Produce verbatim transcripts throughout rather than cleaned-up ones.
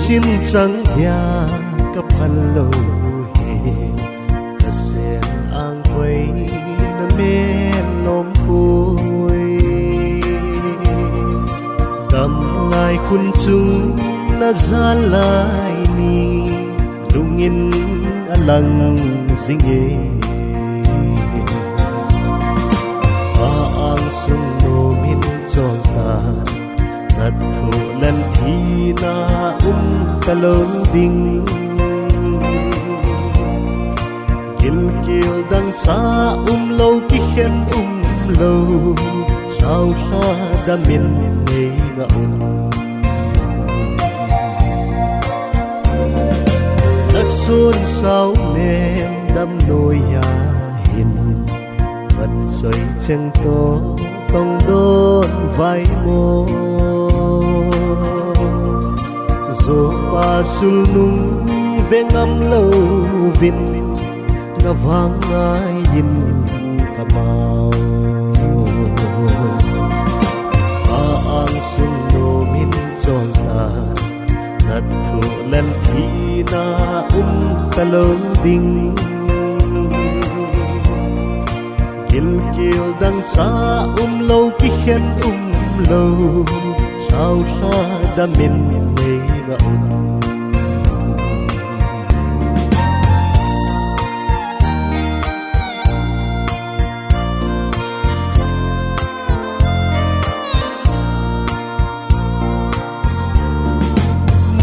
Chin chang dia ka phal lou hi, ka sen ang koi na men lom pui. Dam lai khun chung na zal lai ni, lungin a lang zing e. Pa ang sung nomin chol ta, na thu len thina um ta lou ding. Gilkel dang cha um lou, kikhen um lou, hlauhla damin nei nga um. Na sun sau nem dam noiya hin, vat soi cheng to tong don vai mo. Zopa sul nung ve ngam louvin, na vang ngaiyin ka mau. Pa ang sung nomin chol ta, na thu len thina um ta lou ding. Gilkel dang cha um lou, kikhen um lou, hlauhla damin nei nga um.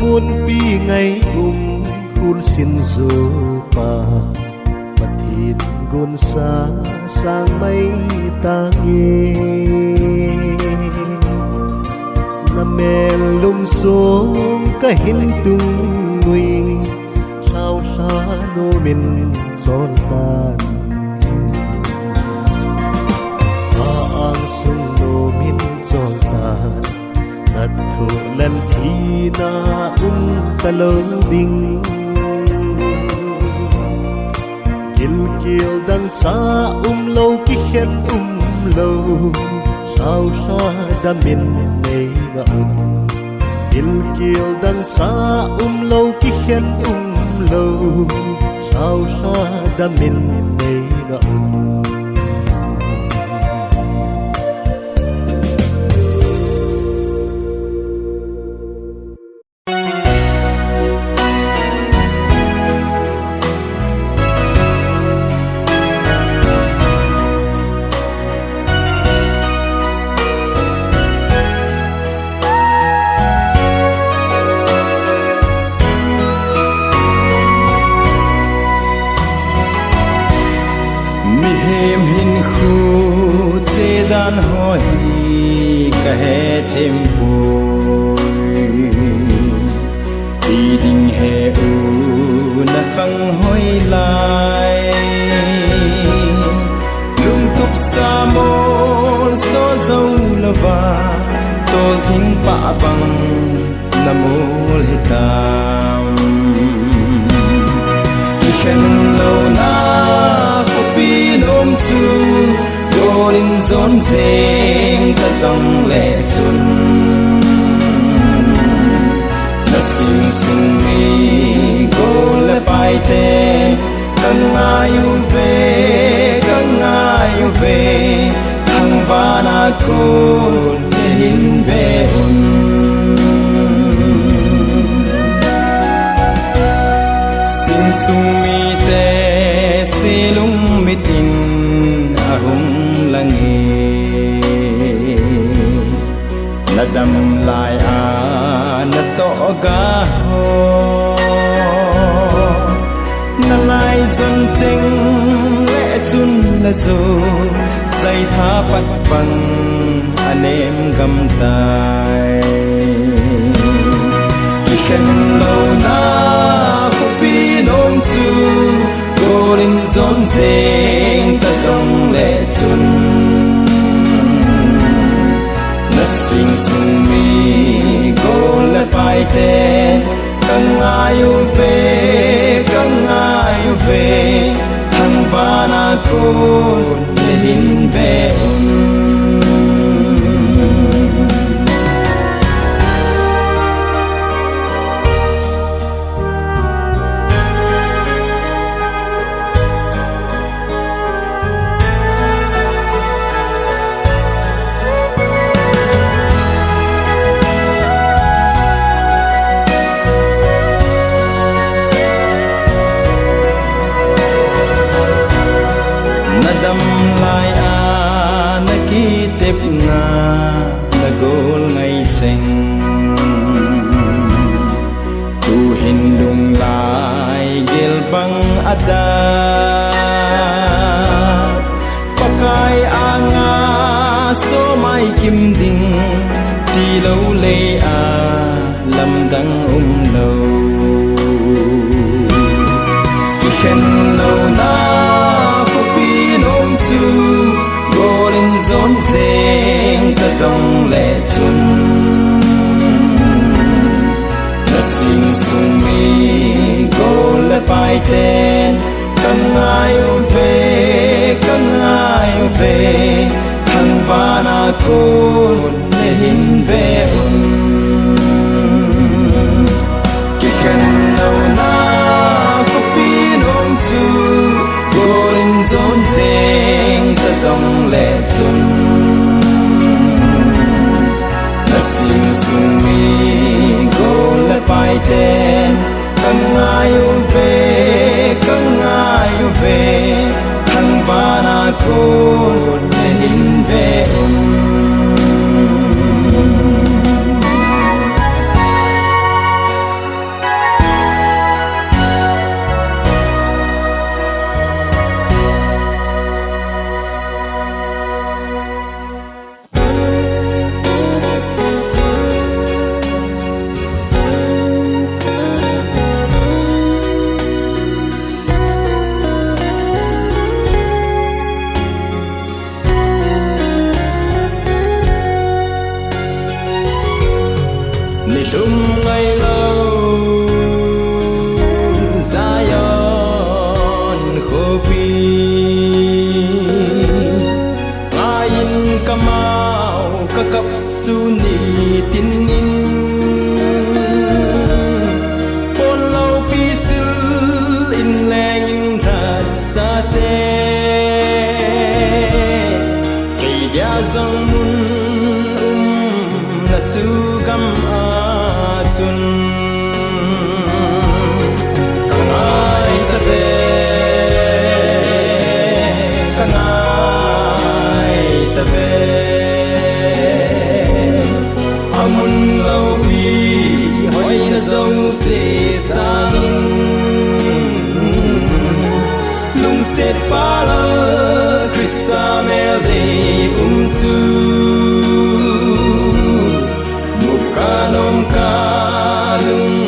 Munpi ngai um khul sin Zopa, Pathen gunsa sang mai tange. Na mel lum sung ka hin tung ui, hlauhla nomin chol tan. Pa ang sung nomin chol tan, na thu len thina um ta lou ding. Gilkel dang cha um lou, kikhen um lou, hlauhla damin nei nga um. Gilkel dang cha um lou, kikhen um lou, hlauhla damin nei nga um. Mihem hinkho che dan ho hi ka he them poi. Ti ding he u na khang hoi lai. Lungtup sa mol so zo lova, tol thing pa bang na mol hitam. Kikhen louna khopi nom chu, gol in jon jeng ka jong le chun. Na sing sung mi gol le pai te, ka ngai uve, ka ngai uve, thangvahna kon na hin ve un. Sing sung mite se lungmit in ahung lang e. Na dam lai a na toh ga ho, na lai jon jeng le chun na jo, jai tha pat pan a nem gam tai. Kikhen louna khopi nom chu, gol in jon jeng ka jong le chun. Na sing sung mi gol le pai te, ka ngai uve, ka ngai uve, thangvahna kon na hin ve un. Da, Pakai anga somai kim ding, tilou lei a lamdang umlou. Kikhen louna khopi nom chu golin jon jeng ta jongle chun, nasing sung mi gol le paiten, kangai uve, kangai uve, thangvahna kon nehin ve un. Kikhen louna khopi nom chu golin jon jeng ta jongle chun, nasing sung mi gol le paiten, kangai uve, kangai uve, thangvahna kon nehin ve un. Nilhum ngailou Zion khopi, ngaiyin kamau kakap sun nitin in, ponloupi sil in lengin lhatsate, kei dia jong mun umna chu gam a chun. Kangai tave, kangai tave, amun loupi hoina jouse sangin, lungsetpa Lal Christa mel dei um chu, mukanom kalung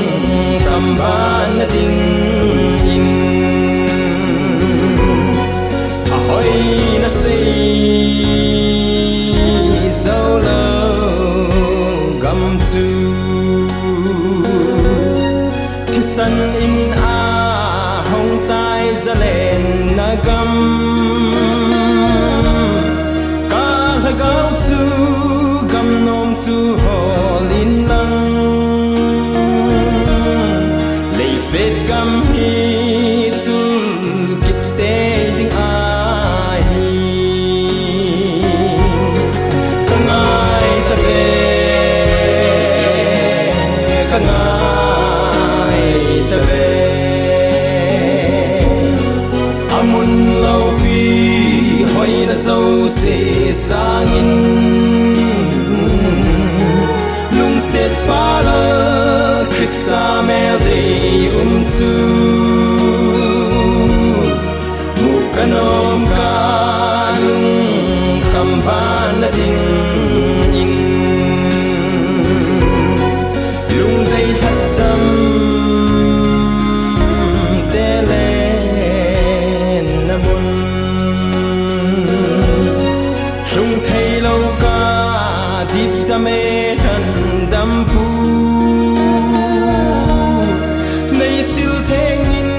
kamban na dingin, ahoina sei joulou gam chu, thisan in ahung tai zalenna gam, kalhagao chu gamnom chu hol in lang, leiset gam hi chun kitei ding ahi. Kangai tave, kangai tave, amun loupi hoina jouse sangin, lungsetpa Lal Christa mel dei um chu, mukanom kalung kamban na dingin, lungdei lhatdam te lenna mun, lhung theilou kadip dam e lhandampu, neisil thengin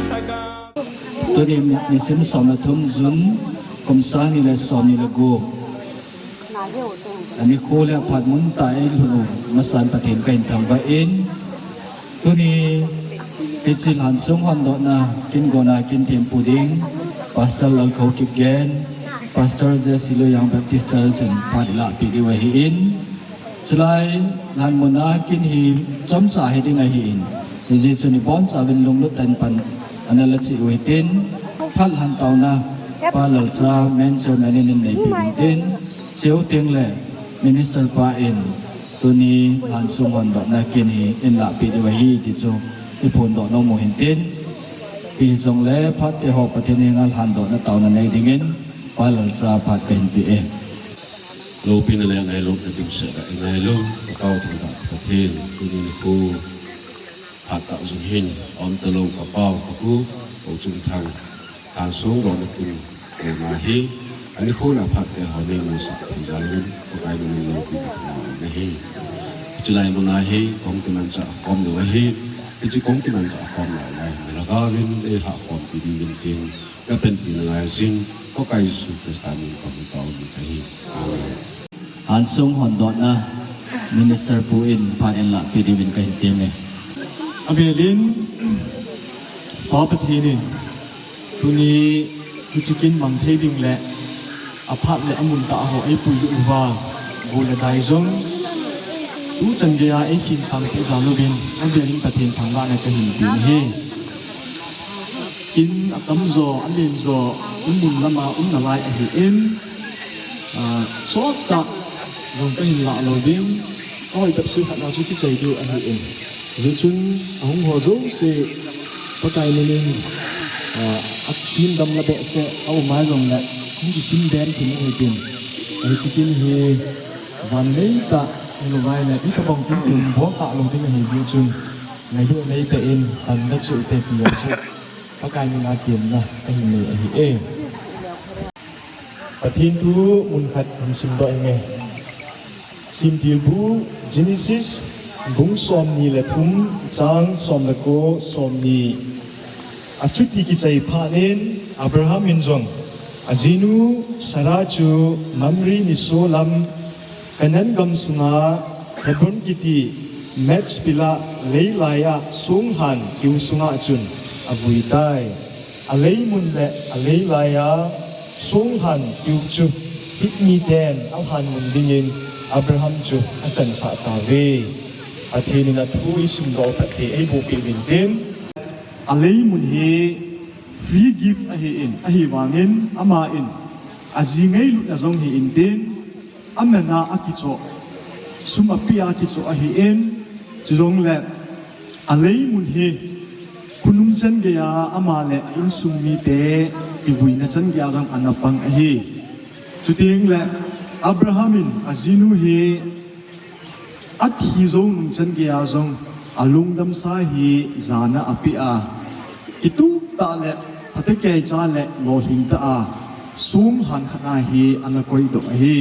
lhagao. Tuni nisim som le thum June, kum sang ni le som ni le gup. Ani khu le phat mun tah in lhun u masan Pathen kahin thangvah in, tuni hiche lhansong hondohna kin gona kin thempu ding Pastor Lalkhokip Gen, Pastor Jesse Loiang Baptist Church in phat ilahpeh diu ahin, chulai lhan muna kin hi chomcha hiding ahin, hijeh chun ibonchauvin lunglut tah in pan ana la cheh u hitin, phat lhan taona Pa Lalcha, main chairman in eineipeh u hitin, chuteng le minister pa in tuni lhansong hondohna kin hi eilahpeh diu ahi ti chu iphondoh nom u hitin. Hijongle phat teho Pathen henga lhandohna taona nei dingin, Pa Lalcha phat kahin pe e. Loupina le ngailutna dimset a ingailu, ka Pau thangvah Pathen, tuni nikho phat tah jong hin, aum talou ka Pau, ka Pu, Pu Chunthang, Kansong Ronatun, Ema hi, anikhon a phat teho nei musah thei jal un, Pakai min in loupina kahin nei ahi. Hiche lai mun a hi, kong kimanchah khom lou ahi, hiche kong kimanchah khom lai lai, nalhagao in, nei lhah khompi dingin tin, kapanpina ngai jing, Pakai Jesu Christa min in kahung tao in kahi. Amen. Hansung hondotna Minister Pu in phat in lahpeh diuvin kahin tem e. Avel in, Pa Pathen in, tuni hiche kin mang thei ding le, aphat le amun tah ho eipuilut uva, go le dai jong, tuchan geiya eikhinsang peh jal uvin, avel in Pathen thangvahna kahin pe ahi. In atamjo, alenjo, in mun lama um nalai ahin, ah, sottah jong kahin lah lou ding, ahoi tapseh khat na chu kichai diu ahin. Hijeh chun ahung ho jouse, Pakai min in, ah, athim dam la behseh, aum a jongle, hung kisim ben thim ahi tin. Hiche kin hi, vannei tah, ahilou vai le, itobang tin tin, bol tah lou ding ahi jeh chun, ngailut nei tah in, tanda chu te ti jong chu. Pakai min a temna kahin nei ahi e. Pathen thu mun khat hin simdoh inge. Simtilbu Genesis bung somni le thum chang som le ko, somni. Achuti kichai phat in Abraham in jong ajinu Sarah chu Mamre nisolam Canaan gam sunga Hebron kiti Machpelah leilai a songlhan kiu sunga chun avui tai. Alei mun le alei lai a songlhan kiu chu Hit miten alhan mun dingin Abraham chu achansah tauve. Pathen in athu isimdoh phat thei eiboh peh uvin tin. Alei mun hi free gift ahin, ahivangin aman aji ngailutna jong hi intin, aman a akichoh, sum apeh a akichoh ahin, chujongle alei mun hi khonung chan geiya ama le a insung mite kivuina chan geiya jong ana pang ahi. Chuteng le Abraham in ajinu hi athi jou nung chan geiya jong alungdamsa hi jana apeh a, kitup tah le phatecha le lolhing tah a songlhan khat a hi ana koidoh ahi.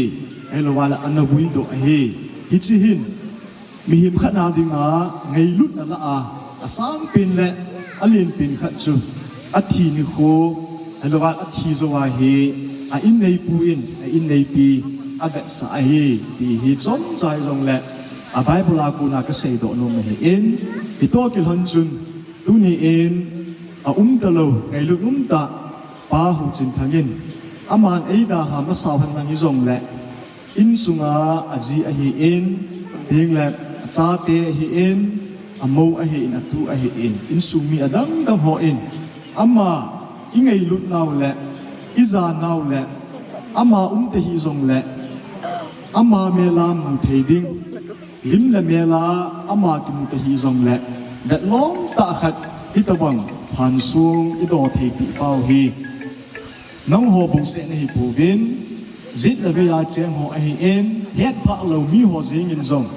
Ahilou le ana vuidoh ahi. Hiche hin mihem khat na dinga ngailutna lah a, asangpen le alenpen khat chu athi nikho, ahilou le athi jou a hi a inneipu in a inneipi avetsah ahi, ti hi chomcha hijongle a Bible a kona kaseidoh nom ahin, hitoh kilhon chun tuni in aum talou, ngailut umtah Pa Hochinthang in aman eidalha masau henlang hijongle, insunga aji ahin, tengle achate ahin, amou ahin, atu ahin, insung mi adang dang hon ama ingailut nau le, ija nau le, ama um tahih jongle, ama mel a mu thei ding, lim le mel a ama kimu tahih jongle, vetlom tah khat hitobang phansung idoh thei peh pau hi. Nangho bouseh nahi pouvin, jet le vei a cheng ho ahin, hetphah lou miho jeng in jong,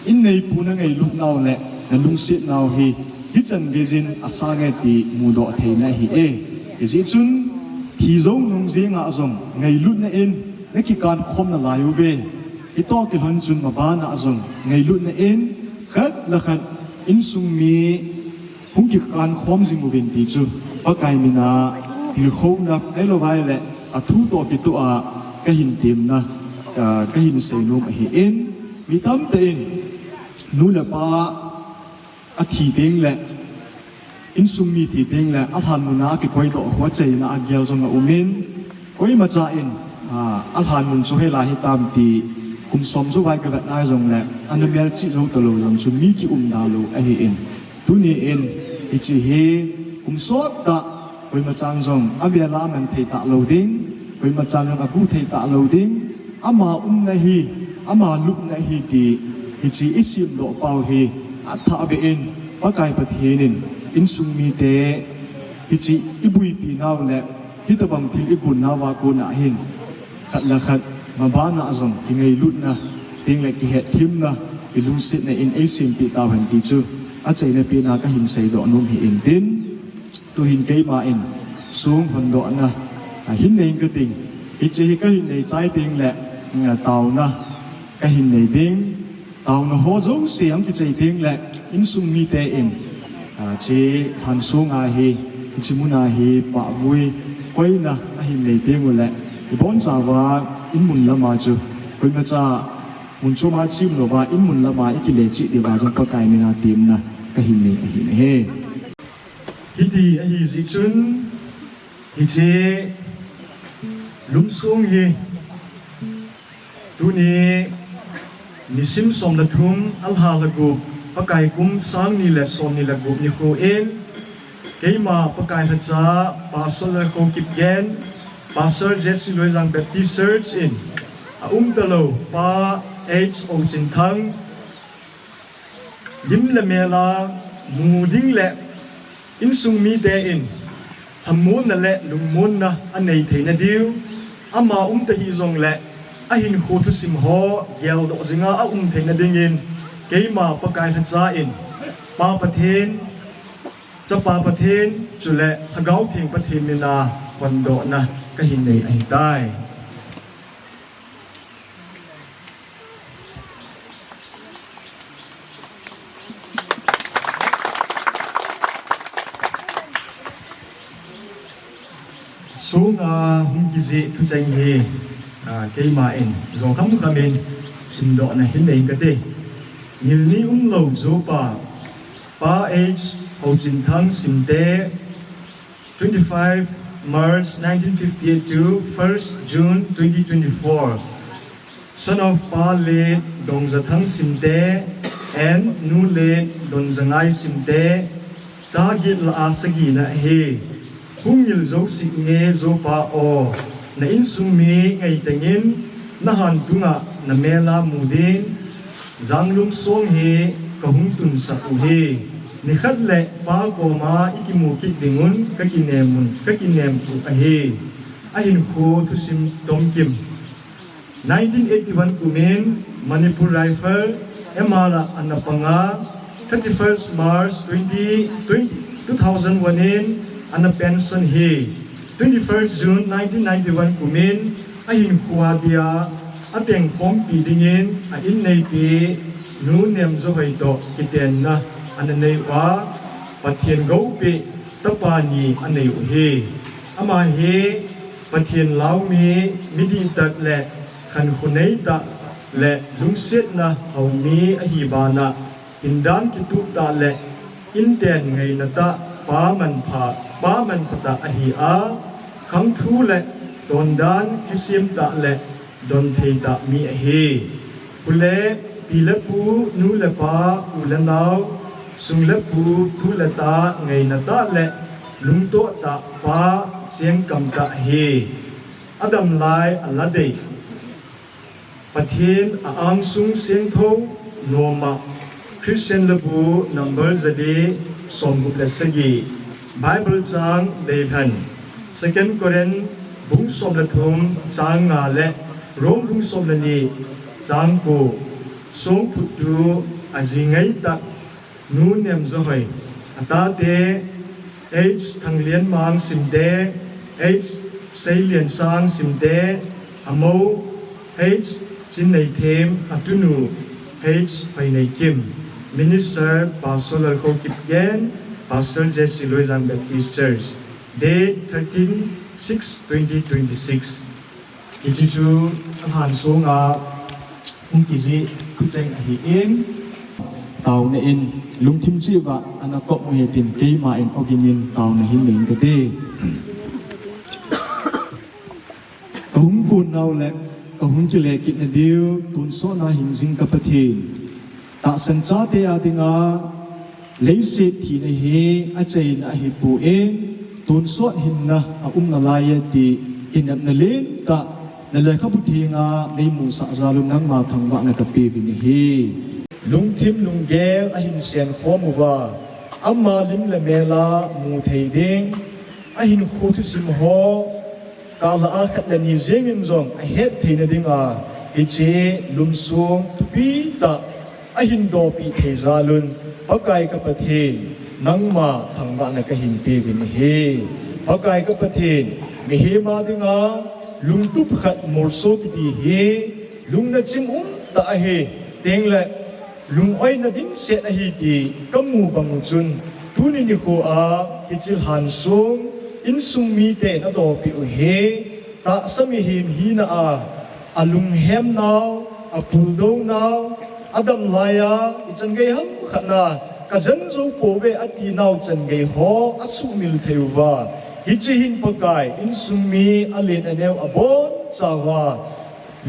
inneipu nangailut nau le nalungset nau hi, hichan geiyin asang e ti mudoh theina ahi e. Hijeh chun, thi jou nung jeng a jong ngailutna in nakikan khom nalai uve. Hitoh kilhon chun maban a jong ngailutna in khat le khat insung mi hung kikan khom jing uvin ti chu Pakai min a tilkhouna ahilou le athu toh kitoh a kahin temna, ah, kahin seinom ahin, mi tamtah in nu le pa athi tengle, insung mi thi tengle, alhan mun a akikoidoh khu achaina agel jong aumin, koimacha in, ah, alhan mun chu hoilai hitam ti kum som jou vai kavet nai jongle ana melchih jou talou jong chu mi kium da lou ahin. Tuni in, hiche hi kum sottah, koimachan jong avel a aman thei talou ding, koimachan jong agu thei talou ding, ama umna hi, ama lupna hi ti, hiche isimdoh pau hi athah beh in, Pakai Pathen in insung mite Hiche ibuipi nau le, hitobang thil igon nauva kona hin, khat le khat, mabana jong, kingailutna, tengle kihetthemna, kilungsetna in eisempeh tauhen ti chu, achaina pena kahin seidoh nom hi intin, tuhin keima in, song hondohna, ahin nei kating, hiche hi kahin nei chai tengle, taona, kahin nei ding, Taona ho jouse hung kichai tengle, insung mite in, a, hiche lhan sunga hi, hiche muna hi, pahvui, koina, ahin nei tengule, ibonchauva, inmun lama chu, koimacha, mun choma chim louva, inmun lama, ikile cheh diuva jong Pakai mina temna, kahin nei ahi. Hiti ahi jeh chun, hiche, lungsong hi, Tuni, nisim som le thum, alha le gup, Pakai kum sang ni le som ni le gup nikho in, keima Pakai lhacha, Pastor Lalkhoh Kipgen, Pastor Jesse Loijang Baptist Church in, aumtalou, Pa H O Chinthang, Lim le mela mu ding le insung mite in lhamonna le lungmonna anei theina diu, ama um tahih jongle ahinkho thusim ho geldoh jinga aum theina dingin keima Pakai lhacha in Pa Pathen, Chapa Pathen chule Lhagao Theng Pathen mina hondohna kahin nei ahitai. Sunga hung kijih thucheng hi, a, keima in, jong kham kham in, simdohna hin nei kate. Ngilni umlou jopa, Pa H Hochinthang Simte, twenty-five March nineteen fifty-eight to first June twenty twenty-four. Son of Pa Late Dongzathang Simte and Nu Late Donzangai Simte, ta get lah a sagina ahi. Hung ngil jousih nge jopa o, na insung mi ngaitengin, na hantunga na mela mu ding, Janglum song hi kahung tunsah u hi. Nikhat le Pa koma ikimu kit dingun kakinem un, kakinem u ahi. Ahinkho thusim tomkim. Nineteen eighty-one kumin Manipur Rifle, M R a ana panga, thirty-first March twenty, twenty, two thousand one in ana pension hi. Twenty-first June nineteen ninety-one kumin ahinkho a dia atengkhompi dingin a inneipi Nu Nemjohoi toh kitenna ana nei uva, Pathen goupi tapa ni anei u hi. Ama hi Pathen laumi, midihtah le khankho neitah le lungsetna haomi ahi bana, hindan kitup tah le inten ngaina tah pa manpha, pa manpha tah ahi a, khangthu le tondan kisim tah le donthei tah mi ahi. Pu le, pi le pu, nu le pa, u le nao, sung le pu, tu le ta, ngaina tah le lungtoh tah pa, chengkam tah ahi. Adam lai a la dei. Pathen a angsung sengtho, noma, Christian labu number jali, somgup le sagi, Bible chang deilhen, Second Corinth, bung som le thum, chang nga le, Rome bung som le ni, chang ko, songphuttu, ajingai tah, Nu Nemjohoi, atate, H Thanglianmang Simte, H Seiliansang Simte, amou, H Chinneithem, atunu, H Hoineikim, Minister, Pastor Lalkhoh Kipgen, Pastor Jesse Loijang Baptist Church, date thirteen six twenty twenty-six. Hiche chu alhan sunga hung kijih thucheng ahin, taona in lungthim cheh uva ana kop u hitin keima in ogin in taona hin nei kate. Kahung kon nau le kahung kile kit nadiu tonsot na hingjing ka Pathen. Tahsan chate a dinga, leiset thina hi achaina ahipoi, tonsot hinna aumna laiye ti kinepna lentah, na lekhabu thenga neimusah jal un nangma thangvahna kapeuvin ahi. Lungthim lunggel ahin senkhom uva, ama lim le mela mu thei ding, ahinkho thusim ho, kala a khat le ni jengin jong ahet theina dinga, hiche lungsong thupi tah ahin dohpeh thei jal un, Pakai ka Pathen, nangma thangvahna kahin peuvin ahi. Pakai ka Pathen, mihem a dinga lungtup khat molso kiti hi, lungna chim um tah ahi, tengle lung-oina dimset ahi ti kamu bang u chun, tuni nikho a hiche lhansong insung miten adohpeh u hi, tahsa mihem hina a, alunghem nau, apuldou nau, adam laiya ichan gei ham khat na, kajen jou pouve ati nau chan gei ho asuhmil thei uva, hiche hin Pakai, insung mi alen aneo abonchauva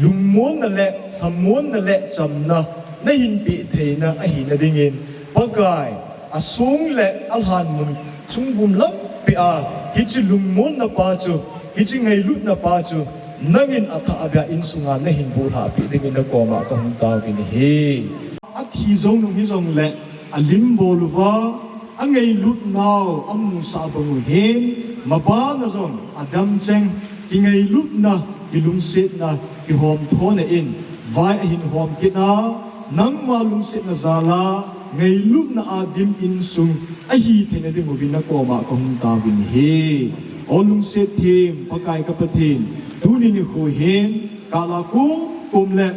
lungmonna le lhamonna le chamna nahin peh theina ahina dingin, Pakai, asong le alhan mun chungvum lampi a, hiche lungmonna pa chu, hiche ngailutna pa chu, nangin athahbeh a insunga nahin bulhahpeh dingin nakoma kahung taovin ahi. Athi jou nung hijongle, alim bol uva, angailut nau amusah bang u hin, mabana jong adamcheng, kingailutna, kilungsetna, kihomthona in, vai ahin hom kit a, nangma lungsetna jal a, ngailutna a dim insung ahi theina ding uvin nakoma kahung taovin ahi. O lungset them Pakai ka Pathen, tuni nikho hin, kala kumkum le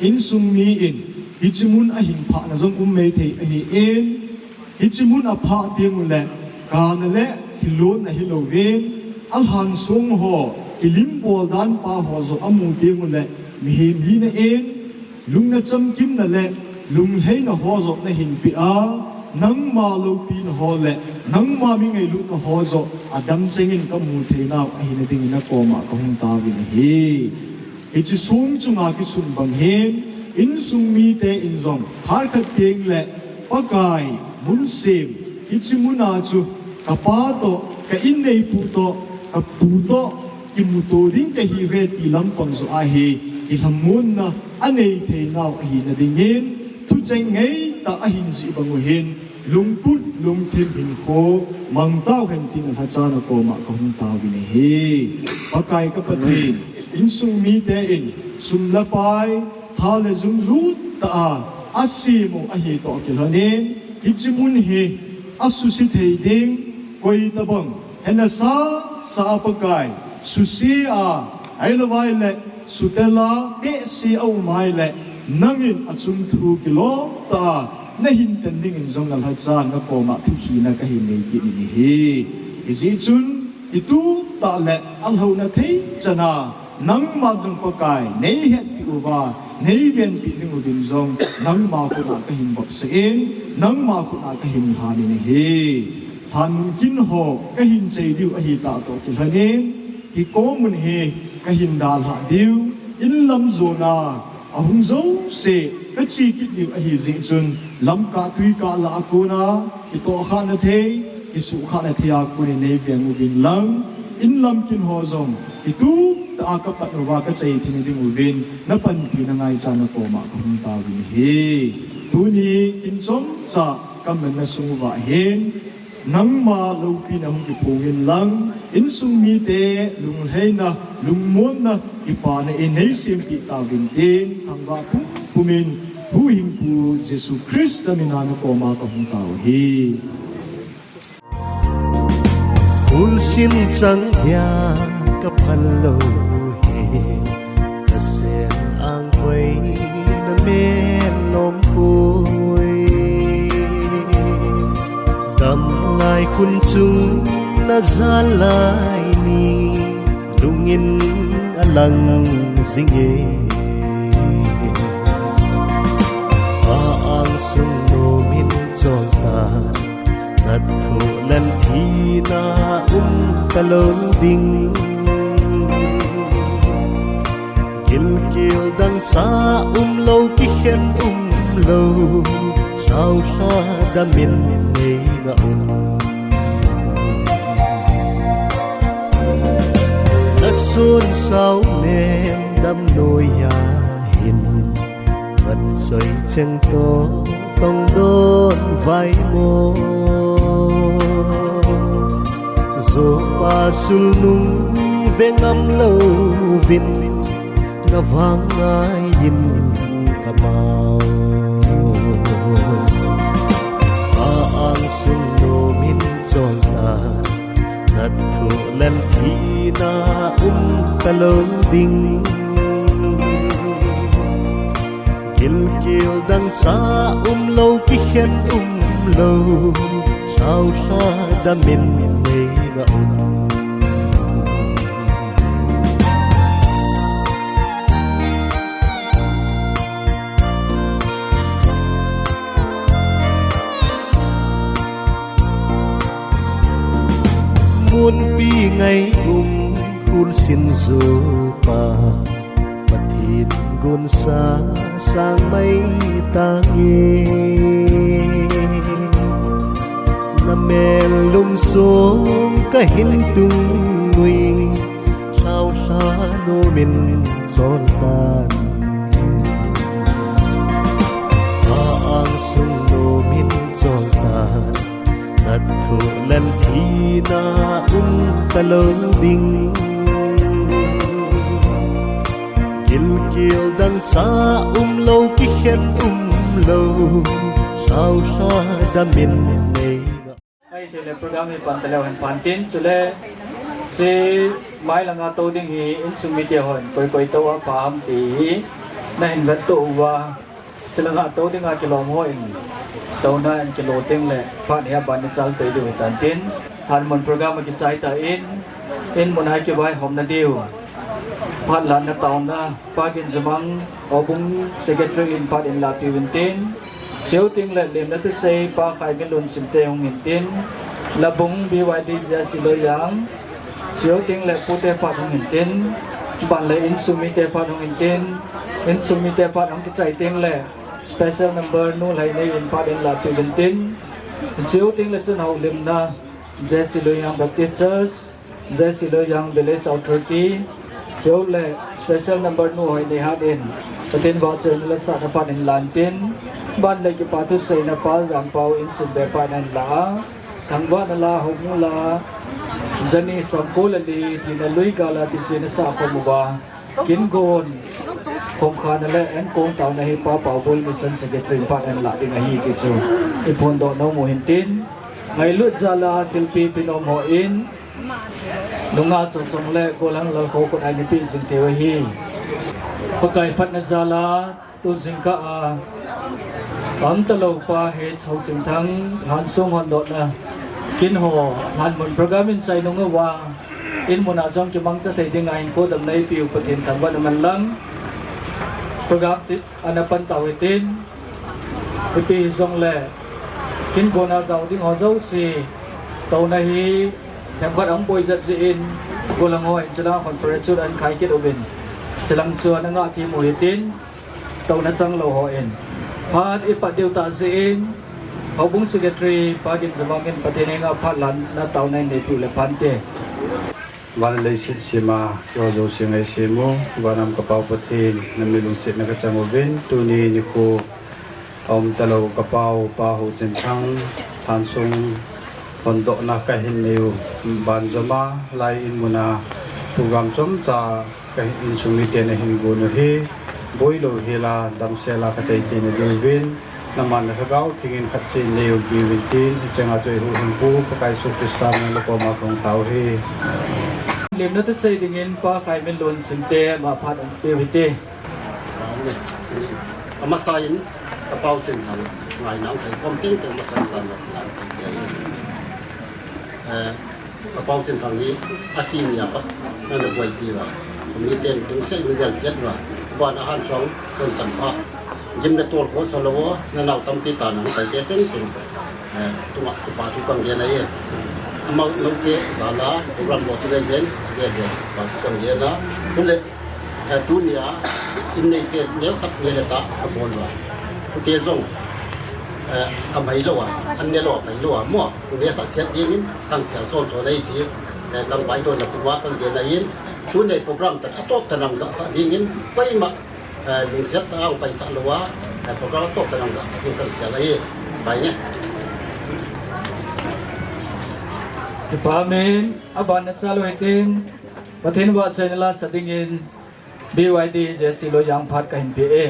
insung mi in, hiche mun ahin phahna jong um maithei ahin, hiche mun aphah teng ule, kana le thilonna hilouvin, alhansong ho, kilim bol dan pa ho joh amu teng ule, mihem hina in, lungna chamkimna le lunglhaina ho joh nahin peh a, nangma loupina ho le nangma mi ngailutna ho joh adamcheng in kamu theinau ahina dingin nakoma kahung taovin ahi. Hiche song chunga kisun bang hin, insung miten jong phat khat tengle, Pakai, mun sem, hiche muna chu kapa toh, ka inneipu toh, kapu toh, kimuto ding kahiuve ti lampang joh ahi, kilhamonna anei theinau ahina dingin, thucheng ngeitah ahin jih bang u hin, lungput lungthim hinkho mang tauhen tin alhacha nakoma kahung taovin ahi. Pakai ka Pathen, insung miten sum le pai, tha le jung lut tah a asem u ahi toh kilhonin, hiche mun hi asuse thei ding, koi tabang hena sasa a Pakai, suse a, ahilouvai le sutel a, tehse a um ahile, nangin achung thu kilom tah a nahin ten dingin jong nalhacha nakoma thuhilna kahin nei kit in ahi. Hijeh chun, itup tah le alhouna thei chan a, nangma jong Pakai, neihetpi uva, neivenpi ding uvin jong, nangma khut a kahin vopsah in, nangma khut a kahin lhan in ahi. Lhan mun kin ho kahin chei diu ahi tah toh kilhonin, hiche mun hi kahin dalhah diu, inlam jona ahung jouse kache kit diu ahi jeh chun, lamkah tuikah lah a kona, kitohkhahna thei, kisuhkhahna thei a konin neiveng uvin lang, inlam kin ho jong, itup tah a kapat uva kachei theina ding uvin, napanpina ngaicha nakoma kahung taovin ahi. Tuni kin chomcha kamanna sung uva hin, nangma loupina hung kiphong in lang, insung mite lunglhaina, lungmonna, kipana in neisempeh tauvin tin, thangvah pumpum in, Huhhingpu Jesu Christa mina nakoma kahung tao ahi. Ulsin chang dia kaphal lou hi, kasen angkoi namelom poi. Damlai khun chung najal lai ni, lungin alang jing e. A angsung nomin chol ta, nathoh lal thina um talou ding. Gilkel dangchah umlou, kikhen umlou, lhaolha damin neina um. Nasun sao len damnoiya hin, vatchoi cheng toh tongdon vaimo. Zopa sulnung vengam louvin, navang ngaiyin kamau. A angsung nomin cholta, nathu lel thina um talou ding. Gilkel dangchah umlou, kikhen umlou, lhaulha damin nei ngah un. Munpi ngai um khulsin zopa, Pathen gunsa sang mai tange. Namel lumsong kahin tungui, lhaulha nomin choltan. A angsung nomin choltan, nathu lel thina um talou ding. Gilkel dangchah umlou, kikhen umlou, lhaulha damin nei ngah. Ahithei le program hi pan taleu hen phan tin, chule hiche mai langa tou ding hi insung mite hon koi koi tou a pha ham ti hi nahin vetto uva, hiche langa tou dinga kilom hon touna in kilo teng le phat hi aban ichal pei diu hitan tin, hanmun program akichai tan, in mun a kivaihomna diu, phat lanna taona Pa Ginjamang, Houbung Secretary in phat in lahpeh uvin tin, chuteng le lemna thusei Pa Khaiminlun Simte hung hin tin, Labung B Y D Jesse Loijang, chuteng le pute phat hung hin tin, ban le insung mite phat hung hin tin, insung mite phat hung kichai teng le special number Nu Lhainei in phat in lahpeh uvin tin, chuteng le chun houlimna Jesse Loijang Baptist Church, Jesse Loijang Village Authority, chule special number Nu Hoineihat in Pathen vahchoina le sahna phat in lan tin, ban le kipa thuseina Pa Jampao insung be phat in ahin la a, thangvahna la, houbung la, jani somko le li thina lui gal a tichena sah khom uva, kin gon khomkhana le enkong taona hi Pa Paobul Mission Secretary in phat ahin lah ding ahi ti chu iphondoh nom u hin tin, ngailut jal a thilpeh peh nom hon, nungah chosong le gollhang lalkho khut a eina peh jing thei u ahi. Pakai phatna jal a tu jingkah a um talou Pa H. Haochingthang lhansong hondohna, kin ho lhanmun program in chai nung uva, in mun a jong kimangcha thei dinga hinkho damna eipeh u Pathen thangvah in umhen lang, program ti ana pan tau hitin, ipi hijongle kin gon a jao ding ho jouse touna hi themkhat ahung boi jep jeh in, gollhang hon chulang hon parachute ahin khai kit uvin, chulang chu ana ngah them u hitin, touna changlou hon phat ipat diu tah jeh in, Houbung Secretary Pa Ginjamang in Pathen henga phat lanna taona in neipeh u le phante. Van leiset sema keiho jouse ngaisem u, Vanlam ka Pau Pathen, na min lungsetna kachang uvin, tuni nikho aum talou ka pau Pa Haochingthang lhansong hondohna kahin nei u banjom a, lai in mun a program chomcha ka insung miten ahin gon u hi, boilou hel a damsel a kachai theina diuvin, naman na Lhagao Theng in khat cheh in nei u diuvin tin, hicheng a chu eihuhhingpu Pakai Jesu Christa min a nakoma kahung tao u ahi. Lemna thusei dingin Pa Khaiminlun Simte ama phat hung peu hite. Amasa in ka Pau Chinthang ngaina hung thei khom tengteng amasa in jan masa in hung thei. Eh, ka Pau Chinthang hi asenior pat nana boipi uva, miten tungsei in gelchet uva, ban a hansuang hon tan pha, gim le tol khosa lou, nanao tampi tah nahung kaite tengteng, eh, tunga kipa thu kahin gen ahi. Amau note jal a program bol chule jen, ve ve, kipa thu kahin gen a. Chule, eh, tunia in neite neokhat neile tah kabol uva, hute jong, eh, kamai lou a, an ne lou a, mai lou a mo, hung nesah chet dingin kahin chel son son ahi ti, eh, kahin vaidon na puma kahin gen ahin, tuni program tan atop tan hung jahsah dingin, koima, eh, lungset tah a hung paisah lou a, eh, program atop tan hung jahsah ding kahin chel ahi, bai nge. Pa min, aban na chalu hitin, Pathen vahchoina la sa dingin, B Y D J C Loijang phat kahin pe e.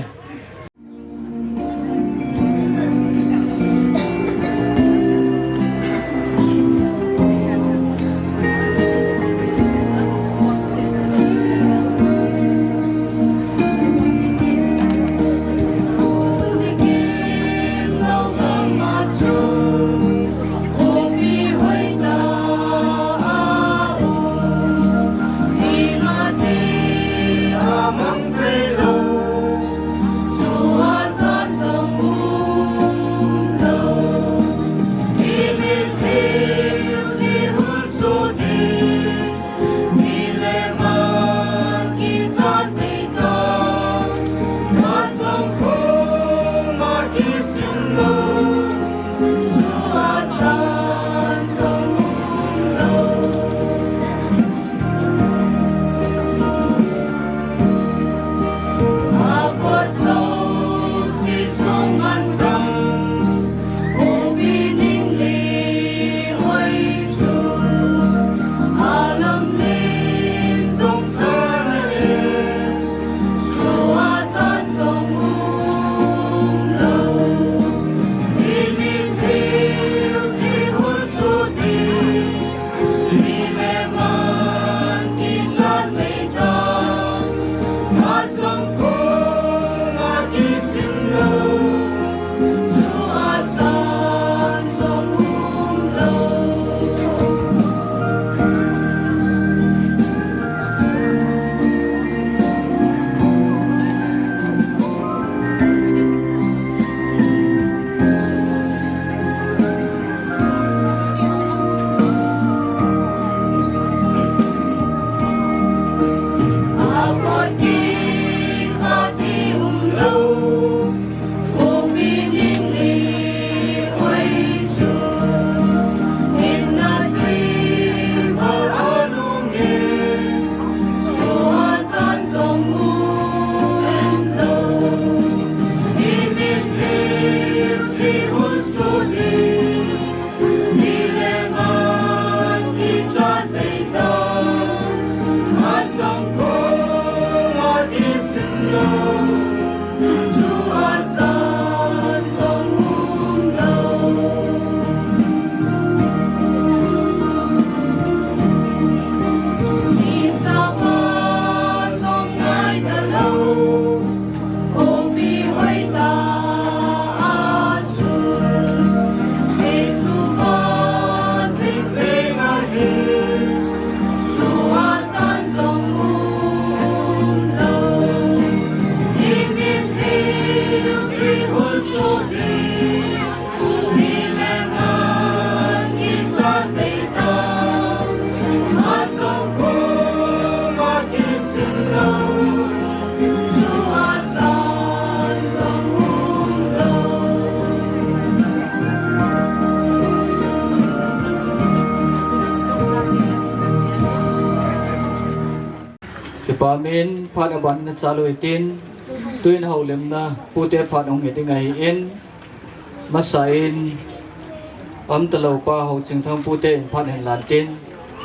Kipa min, phat aban na chalu hitin, tuin houlimna pute phat hung hi ding ahin, masa in, Amtalou pa Houchingthang pute in phat hin lan tin,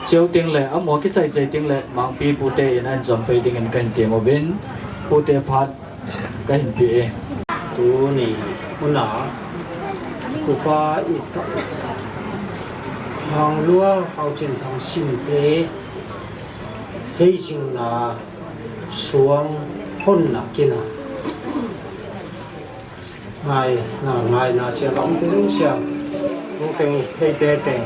cheu ting le, amaho kichai chai ting le, Mangpi pute in ahin jom pei dingin kahin tem uvin, pute phat kahin pe e. Tuni huna, tupa ita, Hanglua Houchingthang simte, Hei jing na suang hon na kina. Ngai na, ngai na chia long te lu sia. Lu teng thei te teng.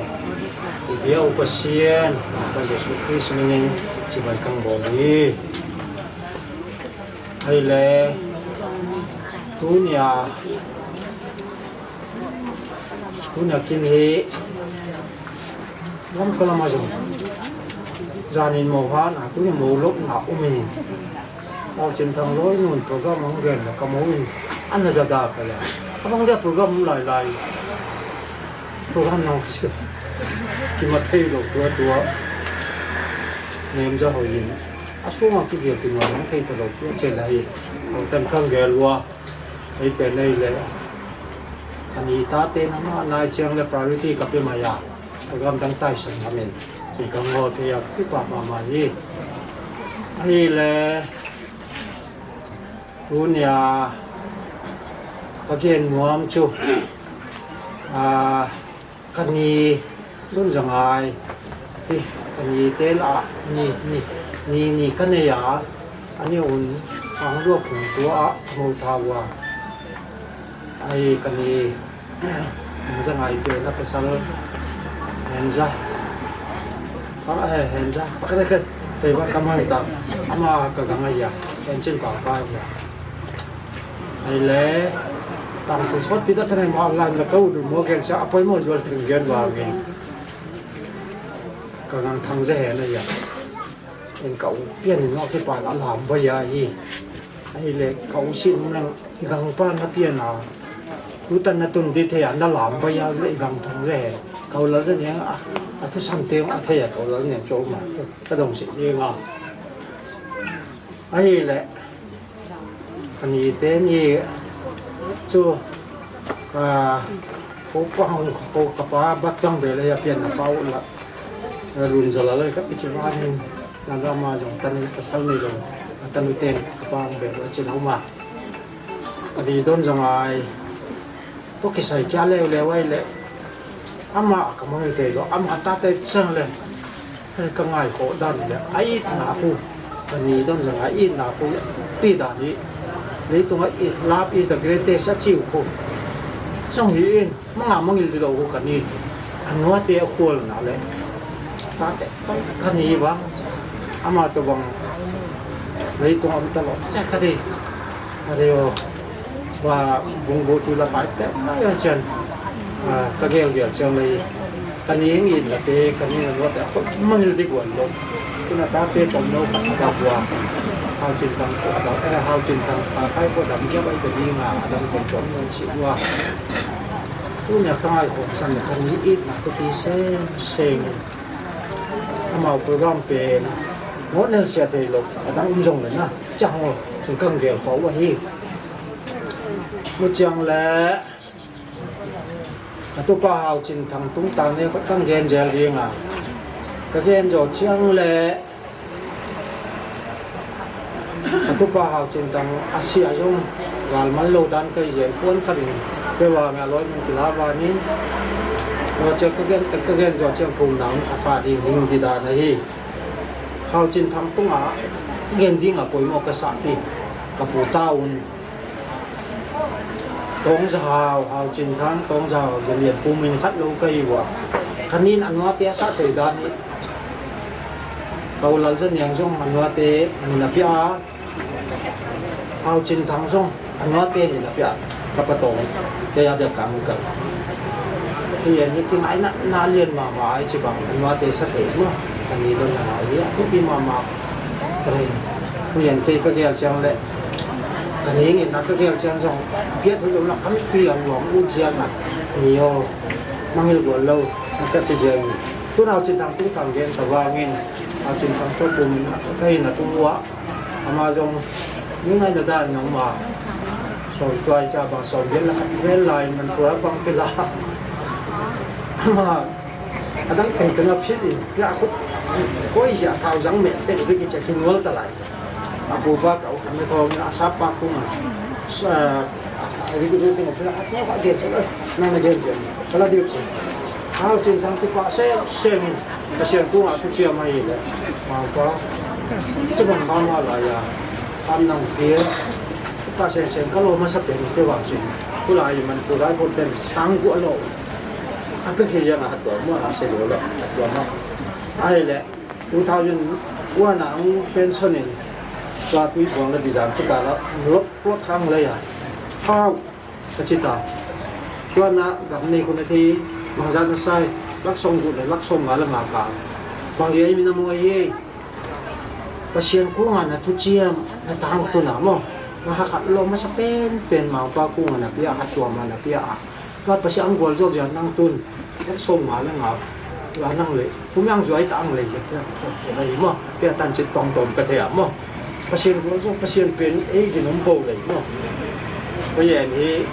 Bia upa sian, pa Jesu Christ minin chibai kang bol hi. Hai le, tunia, tunia kin hi, Lamka lama jong. Janin mo hana, tunia mo lop na umin. Houchingthang loi nun program ang gen na kamo in. Ana jada kaya. Abang dia program lai lai. Program nang si. Kimathei lo tua tua. Nem ja hoyin. Asunga kigel kinwa nang thei ta lo tua che lai. Houtan kang gel lua. Ei pe nei le. Ani ta te na ma nai cheng le priority ka pe ma ya. Program dang taisan ngamin, kei kangol thei a kipa mama hi. Ahile, tunia kagen nuam chu, a, kani Donjangai hi, kani te lah a ni, ni, ni, ni kanei a, ani un, ang lua kung tua a, mo tha ua. Ai, kani Donjangai te na pasal Henja. Pa, eh, Henja. Pa ka ka. Te ba ka mang ta. Ama ka ga ngai ya. Henchin pa pa ya. Ahile, tang tu sot pi da ka nai ma la na ka u du mo gen sa apoi mo jol ting gen ba ngen. Ka gang thang je he na ya. En ka u pian no ke pa na lam ba ya hi. Ahile, ka u sin nang i gang pa na pian a. Tutan na tun di thei a na lam ba ya le i gang thang le. Ka u lal je ne a, a thu sam te a thei a ka u lal ne cho ma. Ka dong si ni nga. Ahile, kani te ni chu, a, ko pa hong ko ka pa bak tang be le ya pian na pa u la. Lun jala le ka pi chi wa ni. Na da ma jong tan ka sal ni jong. Tan u ten ka pa hong be le chi na u ma. Adi Donjangai. Ko kisai kia leu leu ai le. Ama ka mang te lo, ama ta te chang le. Ka ngai ko dan le. Ai na ku. Kani Donjangai i na ku. Pi da ni. Leitung a i, love is the greatest achieve ku. Song hi in. Manga mangil di lo ku kani. Anua te a kual na le. Ta te. Kani bang. Ama to bang. Leitung am ta lo. Cha ka di. Are o. Wa bung bo tu la pai te na yo chen. A, ka gel gel chen lei. Kani ngi la te, kani na lo te, ko mangil di guan lo. Tuna ta te tom lo ka ka bua. Hau chin tang ko da, eh, hau chin tang ka kai ko dam kia bai te ni nga, dam ko chom lo chi bua. Tunia ka ngai ko san kani i na ko pi se, se. Amau program pen, mo nel sia thei lo, adang um jong le na, chang o, chu kang gel kho wa hi. Mu chiang le, ka tupa Hau Chin Thang tung ta ne, kang gen jel ding a. Ka gen jo chiang le, ka tupa Hau Chin Thang a sia jong, gal man lo dan kai jel, puan kha ding, pe wa nga loi man kila wa nin, wa che ka gen, ka gen jo chiang phung nang, a kha ding, ding di dan a hi. Hau Chin Thang tung a, gen ding a poimo ka sa pi, ka pu ta un. Tong Za Hau, Hau Chin Thang, Tong Za Hau, Za Lian, pu min khat lo ka hi ua. Ka nin anua te a sa thei dan hi. Ka u Lal Za Niang jong anua te min a pia a. Hau Chin Thang jong anua te min a pia a. Ka pa Tong, kei a dia ka mu ka. Hi a ni ki ngai na, na lian mama ai chi bang, anua te sa thei ua. Ka ni lo na ngai a, pi mama. Ka ri, hu yan kei ka gel chiang le. Ka ni ngi na ka gel chiang jong. Piat hu lo na ka mi pi a luang u chiang na. Ni o, mangil go lo, na ka chi chiang ni. Tu Hau Chin Thang tu thang gen ta wa ngin. Hau Chin Thang tu tu min na ka hi na tu wa. Ama jong, ni ngai na dan na ma. So, tuai cha ba so, gel la, gel lai man tua bang pila. Ama, Adang teng teng a fit in, ya khu, koi sia thau jang me, te de ki cha kin wal ta lai. A bu ba ka u khan me thong a sa pa kung. Sa, ri ri ri ri, a te ka de, na na de, ka la de chi. Hau Chin Thang tu pa se, se min, ka sian tu a tu chia mai le. Ma pa, tu ban ba ma la ya. Am nang pia. Ka sen sen ka lo masa pen te wa sin. Kulai man kulai pon pen sang ku a lo. A pe khe ya na ha tua mo a se lo lo. Tua mo. Ahile two thousand one a ang pension in. Tua tui buang la bizam tu ka la. Lok lok khang le ya. Hau. Ka chi ta. Tua na gam nei khu na thei. Bang za na sai. Lak song gu le lak song nga la nga ka. Bang ye mi na mo ye. Pasian kung a na thuchiam, na tangtun a mo. Na hakhat lo masa pen pen ma pa kung a na pia, hat tua ma na pia a. Ka Pasian ang gol jol jia nang tun. Ka som ma na nga. La nang le. Kum yang juai ta ang le je. Ka hi mo. Ka tan chin tong tong ka thei a mo. Pasian gol jol, Pasian pen ei ginum bo le mo. Ka yen hi.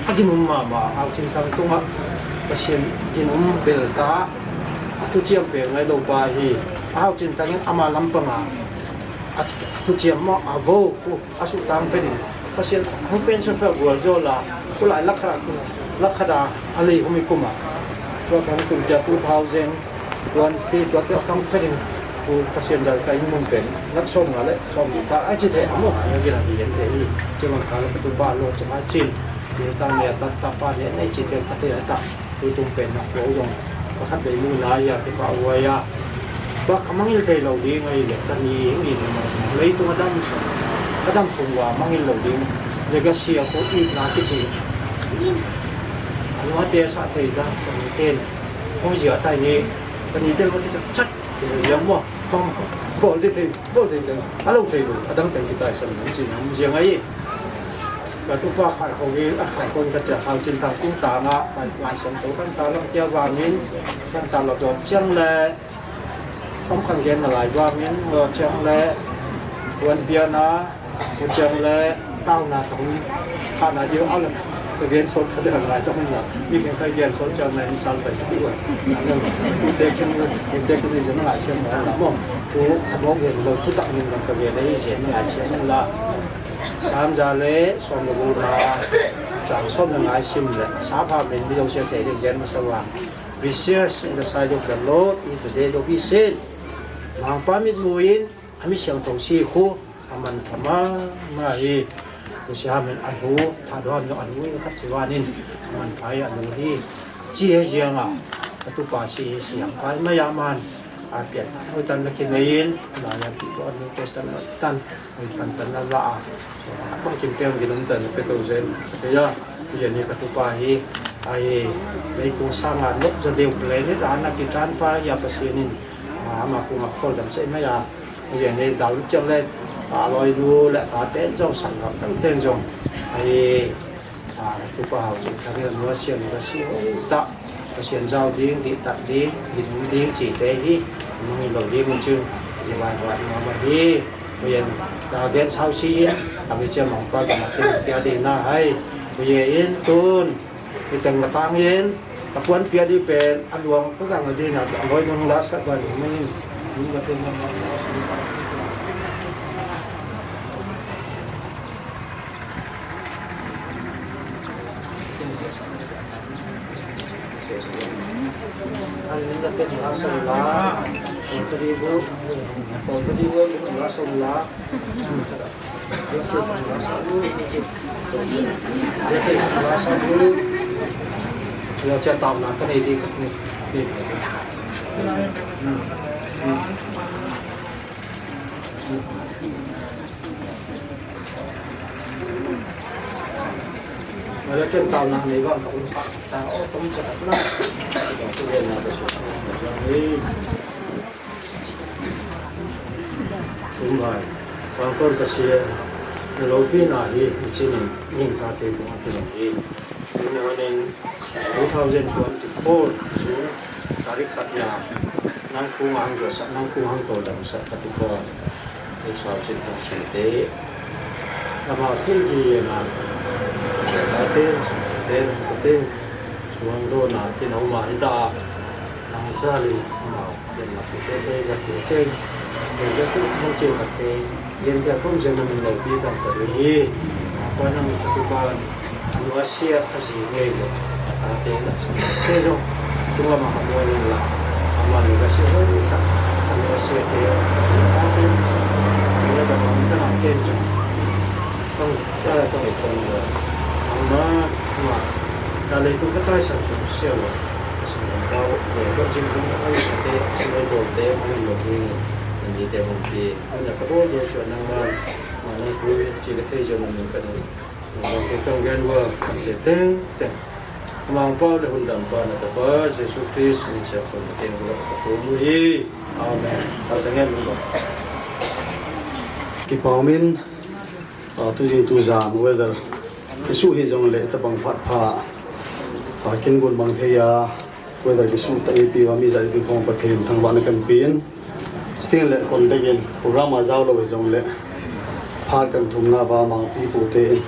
A ginum ma ma, Hau Chin Thang tung a. Pasian ginum bel ta, a thuchiam pe ngai lo pa hi, a hauchin tangin ama lampanga, a, a thuchiam mo, a vo, khu, a suhtang pe ding. Pasian, hung pen sun pe gual jo la, kulai lakha, lakha da, a lei humi kuma. Tua kan tum tia two thousand twenty, tua tia kan pe ding, khu Pasian jal ka in mun pen, lak som nga le, som ni ta, a chi te, a mo, a ya gina di yen te hi, chi man ka la ka tu ba lo, chi ma chin, ni ta ne, ta, ta pa ne, ne chi te, ta te, ta. Tutung pen na ko jong, pakhat bei mu na ya, kipa ua ya. Ba ka mangil thei lo ding ahi le, ka ni, ni, ni, ni, leitung a dam sung, ka dam sung uva mangil lo ding, legacy a ko it na kichi. Anu a te sa thei da, ka ni ten, hong jia tai ni, ka ni ten ma kichak chak, ki lo ya mo, bol thei, bol thei, a lo thei lo, a dang ten kitai san, chi na, hong jia ngai. Ka tupa Kharkhoin, a Kharkhoin ka chia Kharkhoin thang kung tanga, Lai, Lai Siangtho kan ta lang kia vangin, kan ta la jom chiang le, om kan gen na lai vangin, lo chiang le, wan piana, u chiang le, tau na tong, kha na diu au le, ka gen sot ka de lai tong la, mi kan ka gen sot chiang na in sal pai ka diu, na no, te kin, te kin ni na lai chiang na la mo, tu ka mo gen lo, tu tak ni ka gen le, gen na lai chiang la. Sam ja le som le gup na, chang som le nga sim le, sa pha men mi lo sia te ding gen masa vang. Precious in the sight of the Lord is the death of his saint. Mangpa mitmu in, a mi siangthou si khu, a man tha mama hi. Lucia men a hu, tha do ham jong a hu in khat si vanin, a man tha hi a hu hi. Chi he jiang a, ka tupa si hi siang pai mai a man. A pian ta, hu tan na ki nei in, la ya pi ko New Testament tan. Hoi pan pan na la a. So, a pang kim teng ginum tan pe to zen. Te ya, ti ya ni ka tupa hi. Ai, mei ku sanga nok jo deu ple ni ta na ki transfer ya Pasian in. A, ama ku nga khol dam sei mai ya. Ti ya ni dau chang le, a loi lu le, a ten jong sang gam tang ten jong. Ai, a, ka tupa hau chu thang ya nu a sian ka si ho ta. Pasian jao ding, dihtat ding, ginum ding, chi te hi, mangin lo ding un chu, hi vai vai mama hi, huyen, ka gen sao si in, a mi chia mangpa ka ma tin pia ding na hai, huyen tun, hi teng ka tang in, ka puan pia di pen, a luang ka gang di na, a loi nung la sa ban, mangin, ni ka tin na ma la sa. Wala ken tao na nei vang ka um kha ta o tum cha na. Ka tu le na ka su. Ei. Tum bai. Ka kon ka sia. Lo pi na hi ni chin ni ta te ko ti lo hi. Ni na nen two thousand twenty-four June tarik khat na nang kung ang jo sa nang kung ang to dam sa ka tu ko. Ei sao sin hang sin te. Ama thil hi na. Sa ta te, sa te, na te. Suang do na, ti na uma hi ta. Nang sa li, ama, den na pu te te, ya pu te. Den ya tu, mo che ka te. Yen ya kum jen na min lo pi ta ta li hi. Ko nang ka tu ba. Anu a sia a zi ngei lo, a te la sa te jong, tua ma ha mo ni la, ama ni la sia ho ta, anu a sia te, a te la sa, ni la da ma ta na te jong, tong, ta, tong, tong la, ama, ma, ta le tu ka tai sa su sia lo, sa lo, da, de, do jing, do, ai, sa te, sa lo, do, te, ma lo ni, ni te, mo ki, anu ka bo jo su nang ma, ma nang ku, chi le te jo mo ka ni. Nang kong gen ua, kan te teng teng. Amang pau le hun dam pa na ta pa, Jesu Christ min sia kong teng ua ta kong mu hi. Amen. Pau ta ngen mu. Kipau min, a, tu jing tu jan weather. Kisu hi jong le ta bang phat pha. A, kin gun bang thei a. Weather kisu ta ipi va mi ja ipi khong Pathen thangvahna kan pe in. Sting le kon degin program a jao lo jong le. Phat kan thum na va mang pi pu te.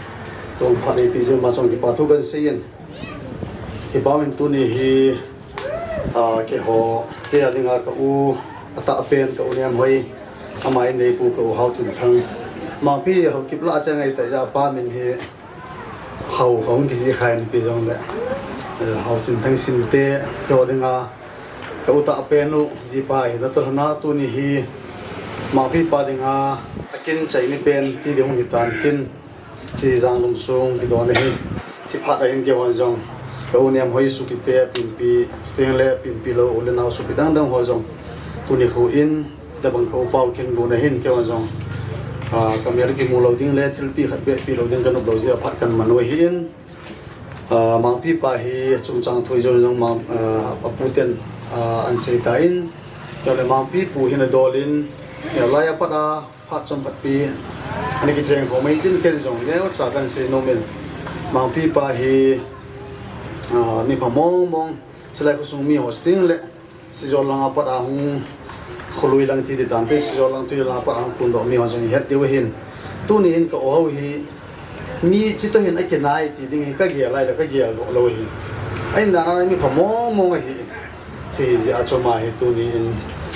Tong phat ipi jong ma chong kipa thu kan sei in. Kipah in tuni hi, ah, keiho, kei a dinga ka u, atahpen ka u Nemhoi, ama inneipu ka u Haochinthang. Mangpi Haokip lah a cheng ahi tah jeh a apa min hi Hao, ka hung kijih kha in ipi jongle. Eh, Haochinthang Sinte, keiho dinga, ka u tahpen u, jipa hi natoh lhon a tuni hi, Mangpi pa dinga, akin chai ni pen, ti ding hung hitan tin. Chi Janglum sung kidon ahi. Chi phat a hin keihon jong, ka u Nemhoi sopite, apinpi, chuteng le apinpi lou u le nao sopi dang dang ho jong, tuni khu in, tabang ka upa u kin gon ahin keihon jong, ah, ka mel kimu lou ding le thilpi khat beh pe lou ding ka nop lou jeh a phat kan man u ahin, ah, Mangpi pa hi chungchang thu ijou jong Mang, ah, apu ten, ah, ahin sei tan, chule Mangpi pu hin adol in, hilai a pat a, phat chomkhat pi, ana kicheng khom ahi tin ken jong neocha kahin sei nom in. Mangpi pa hi, ah, mi pha mong mong, chulai khosung mi ho chuteng le, Sijol lang a pat a hung, Kholui lang ti ti tante, Sijol lang Tuijol lang a pat a hung kondoh mi ho jong ihet diu ahin. Tuni hin ka u Hao hi, mi chitoh hin akinai ti ding hi ka gel lai le ka geldoh lou ahi. Ahin dan a mi pha mong mong ahi. Chi jeh a chu ama hi tuni in,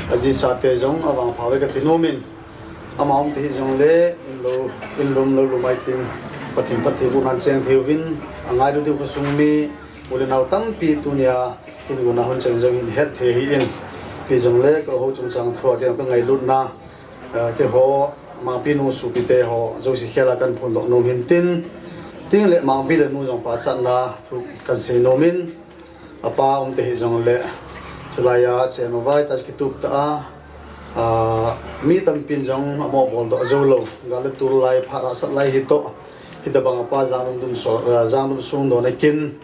ajichate jong avangpha uve kati nom in. Ama um te hih jongle, in lou, in lum lou lum ahi tin, Pathen phattheibohna cheng thei uvin, angailut diu khosung mi, u le nao tampi tunia, in gon a hung cheng jong in het thei ahin. Ipi jongle, ka u Hao chungchang thu a ding ka ngailutna, eh, keiho, Mangpi nu sopite ho, jouse khel a kahin phondoh nom hin tin, tin le Mangpi le nu jong pachatna thu kahin sei nom in, Apa um te hih jongle, chulai a chen u vai ta kitup ta a, ah, mi tampin jong amo bol doh jou lou, gal le tul lai, phat hahsat lai hi toh, hitabang apa Janglum dum so, ah, Janglum sung don a kin,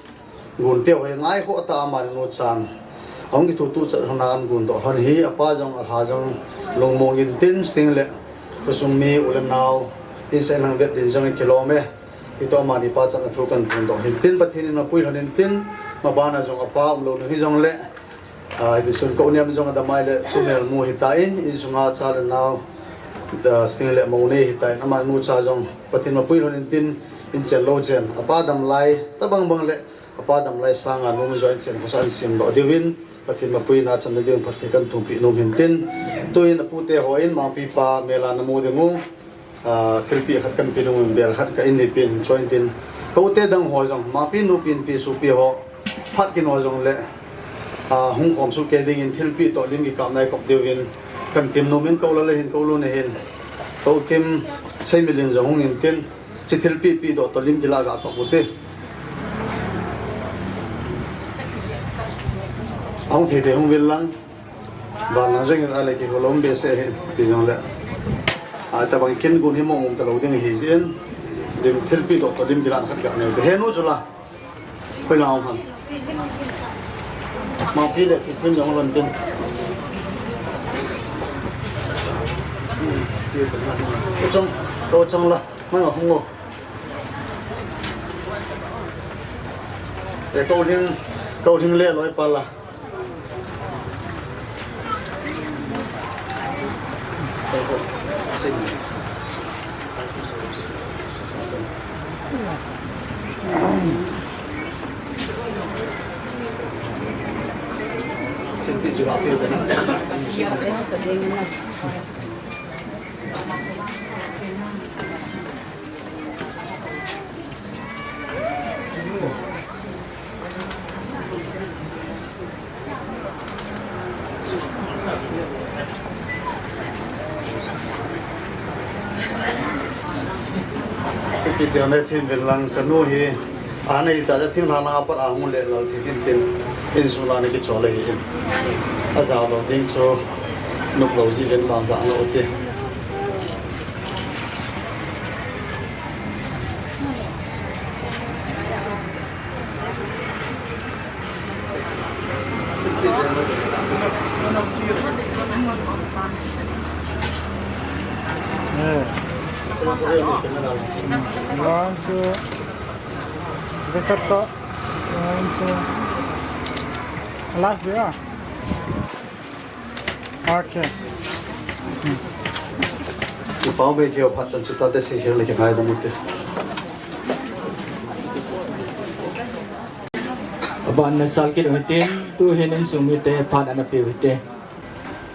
gon teu hi ngai khoh ta a, amani nu chan, ahung kithutup chat lhon a ahin gon doh lhon hi, apa jong alha jong lungmong in tin, chuteng le, khosung mi u le nao, in sei lang det din jong in kilom e. Hitoh amani pachatna thu kahin phondoh hin tin, Pathen in mapui lhon in tin, maban a jong apa um lou nu hih jongle, ah, hiti chun ka u Nem jong adam ahile, thumel mu ahitan, insung a cha le nao, ah, chuteng le mou nei ahitan, ama nu cha jong Pathen mapui lhon in tin, in chen lou chen, apa dam lai, tabang bang le, apa dam lai sanga nom jo in chen khosa in sem doh diu in, Pathen mapuina channa ding phatthei kahin thumpi nom hin tin, tuin apute ho in Mangpi pa mel a namu ding u, ah, thilpeh khat kahin pe nom in bel khat ka in ni pin choi in tin. Ka u te dang ho jong, Mangpi nu pinpi sopi ho, phat kin ho jongle, ah, hung khom soh kei ding in thilpeh toh lim kikapna i kop diu in, kahin tem nom in ka u Lal ahin, ka u Lun ahin, ka u Kim Seiminlin jong hung in tin, chi thilpeh peh doh toh lim kila ga kop u te. Ahung thei thei hung uvin lang. Van lang jeng in ahile kihou lom behseh ahi, ipi jongle. Atabang kin gon hi mong mong talou ding ahi jeh in. Lim thilpeh doh toh lim kila khat ga neo te. He nu chu la. Khoi lang ham. Mangpi le Kithin jong lon tin. Ko chang, ko chang la. Mang a hung o. E, ko hing, ko hing le loi pa la. Ipi tia na thim vel lang ka nu hi, a nei ta ja thim lang a pat a hung le lal thim in tin, insung la na kichol ahi in. A ja lou ding chu, nop lou ji ven bang bang lou ti. One, two. One, two. Last, yeah. Okay. Kipah e, kei phat chan chu tate si hel le kingai dam u te. Ban na sal kit u hitin, tuhin insung mite phat ana peu hite.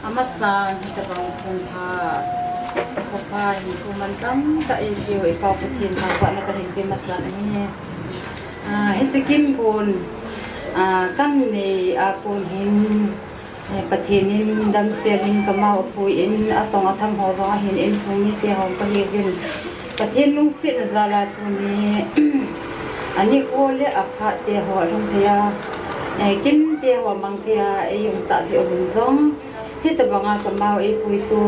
Amasa, hitabang sun pha, pha pha hin kuman tamtah eipeu, i Pau Pathen thangvahna kahin pe masa ahi. Ah, hiche kin kon, ah, kan nei a kon hin, eh, Pathen in damsel in kamau apui in, atong atham ho jong ahin, insung mite ho kahiuvin. Pathen lungsetna jal a tuni, anikho le aphat te ho alhung thei a, eh, kin te ho amang thei a, ei um tah jeh uvin jong, hitabang a kamau eipuitu,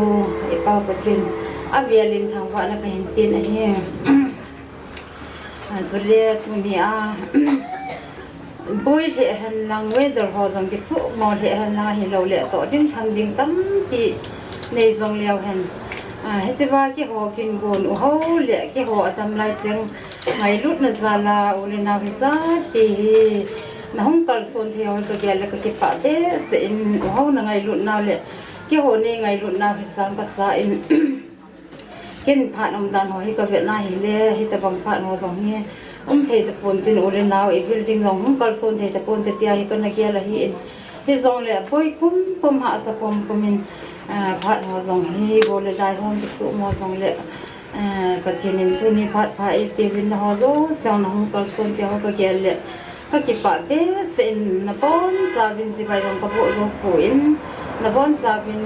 i Pau Pathen avel in thangvahna kahin pen ahi. Ah, chule tuni a, boi lheh hen lang, weather ho jong kisuhmo lheh hen lang, ahilou le toh ding tham ding tampi nei jong leu hen. Ah, hiche va keiho kin gon u ho le keiho adam lai cheng ngailutna jal a u le nau hijat pi hi nahung kalson thei ho hi kagel le kakipah behseh in, u ho na ngailut nau le keiho nei ngailut nau hi sang kasa in. Ken phat umdan ho hi kavet na hile, hitabang phat ho jong hi um thei tapon tin, u le nau i building jong hung kalson thei tapon te tia hi kana gel ahi in. Hijongle boi pumpum hahsa pumpum in, ah, phat ho jong hi bol le dai ho kisuhmo jongle, ah, Pathen in tuni phat pha eipeuvin, nangho jouse nahung kalson tia ho kagel le kakipah behseh in, nabonchauvin chibai jong kaboh jou poi, nabonchauvin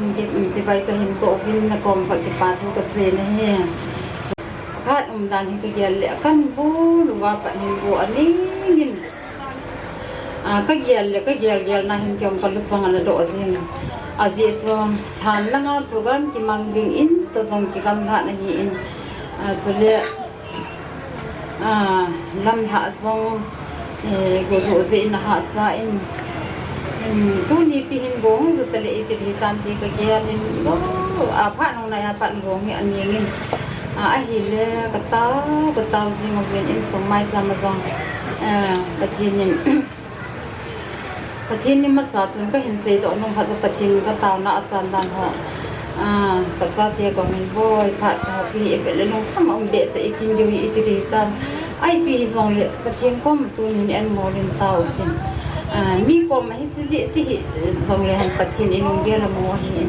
chibai kahin kou vin, nakom uva kipa thu kasei nahi. Phat umdan hi kagel le, kan bol uva pat hin bol aning in, ah, kagel le kagel gel na hin keiho kaluchang ana doh jing. Ajeh chu lhan langa program kimang ding in, toh jong kigamlha nahi in, ah, chule Ah, lamlhah jong, eh, go joh jeh in ahahsa in, in, tuni pi hin go hung ju tale iti ding hitam ti kagel in, go, ah, phat nung nai a pat go hi aning in, ah, ahile katao, katao jing uvin insung maicham a jong, eh, Pathen in Pathen ni masa chun kahin seidoh nom khat chu Pathen kataona asan dan ho. Ah, kachate koma hin boi phat ho pi hi ivet le lungkham a um behseh, ikin diu hi iti ding hitam. Ipi hijongle Pathen koma tunin anmol in tao tin. Ah, mi koma hiche jeh ti hijongle hen Pathen ilunggel amo ahi.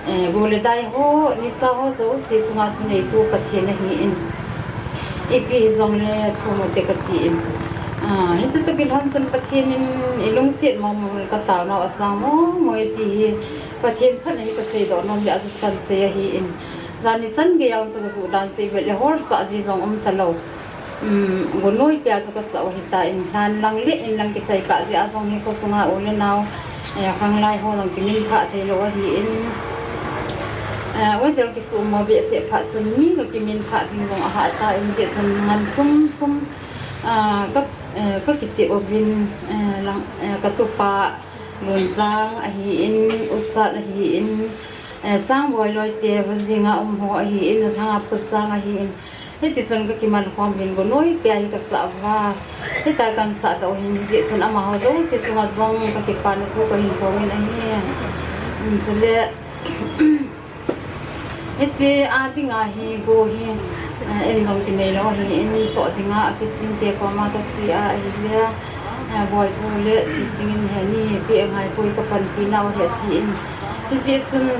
Eh, bol le dai ho, nisa ho jouse chunga thuneitu Pathen ahi in. Ipi hijongle thum u te kati in. Ah, hiche toh kilhon chun Pathen in ilungset mong mong le kataonau asang mong mong e ti hi Pathen phatna hi kaseidoh nom le achu kahin sei ahi in. Jani chan gei a chu kajuh dan chu ivet le holsah ji jong um talou. Um, gonoi pia chu kasah u ahitan, lhan lang le in lang kisai kah jeh a jong hi khosunga u le nau, eh, khanglai ho jong kiminphah theilou ahi in, eh, weather kisuhmo behseh phat chun mi kakiminphah ding jong ahah tan, hijeh chun ngan sum sum, ah, ka, eh, kakitep uvin, eh, lang, eh, katupa Lunjang ahi in, Usat ahi in, eh, Sangboi Loite, Vajinga um ho ahi in, Lhanga Phusang ahi in, hiti chun kakiman khom hin gonoi pia hi kasah uva. Hitia kahin sah doh u hin, hijeh chun amaho jouse chunga jong kakipana thu kahin phong in ahi. Um, chule, hiche a dinga hi go hi, eh, in jong kinei lou ahi in, choh dinga akichinte koma kache a ahile, eh, Boipu le Chiching in heni, pi angai poi kapanpi nau ahi atin. Hijeh chun,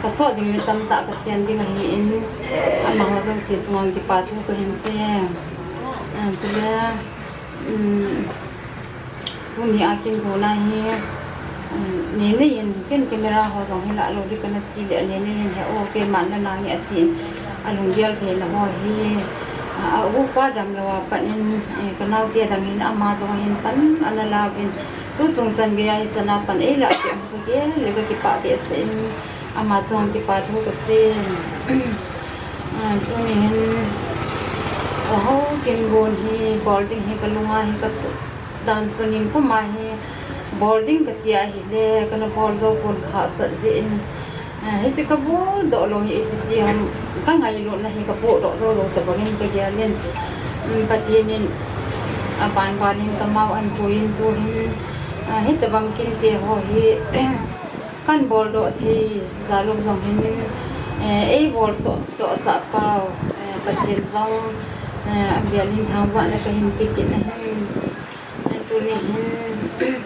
kachoh ding le tamtah kasen ding ahi in, amaho jouse chunga kipa thu kahin sei e. Ah, chule, um, tuni a kin gona hi, um, Nenei in, ken camera ho jong hi lah lou ding kana ti le, Nenei in he, o, keiman la nange atin, alunggel theina ho hi, ah, a upa damlou a pat in, eh, kanaote adang in ama jong hin pan ana lauvin, tuchung chan gei a hichan a pan eilah kit u kagel le kakipah behseh in, ama chunga kipa thu kasei. Ah, tuni hin, oho, kin gon hi, bol ding hi kalunga hi katup dan chu nikum a hi, bol ding kati ahile, kana bol jou pon kahahsat jeh in, ah, hiche kabol doh lou hi ipi ti ham, kangailutna hi kapoh doh jou lou tobang in kagel in, um, Pathen in, aban ban in kamau ahin pui in tuhin, ah, hitobang kinte ho hi, kahin bol doh thei jal u jong hin, eh, eibol soh doh sah pau, eh, Pathen jong, eh, avel in thangvahna kahin pe kit ahi. Eh, Tuni hin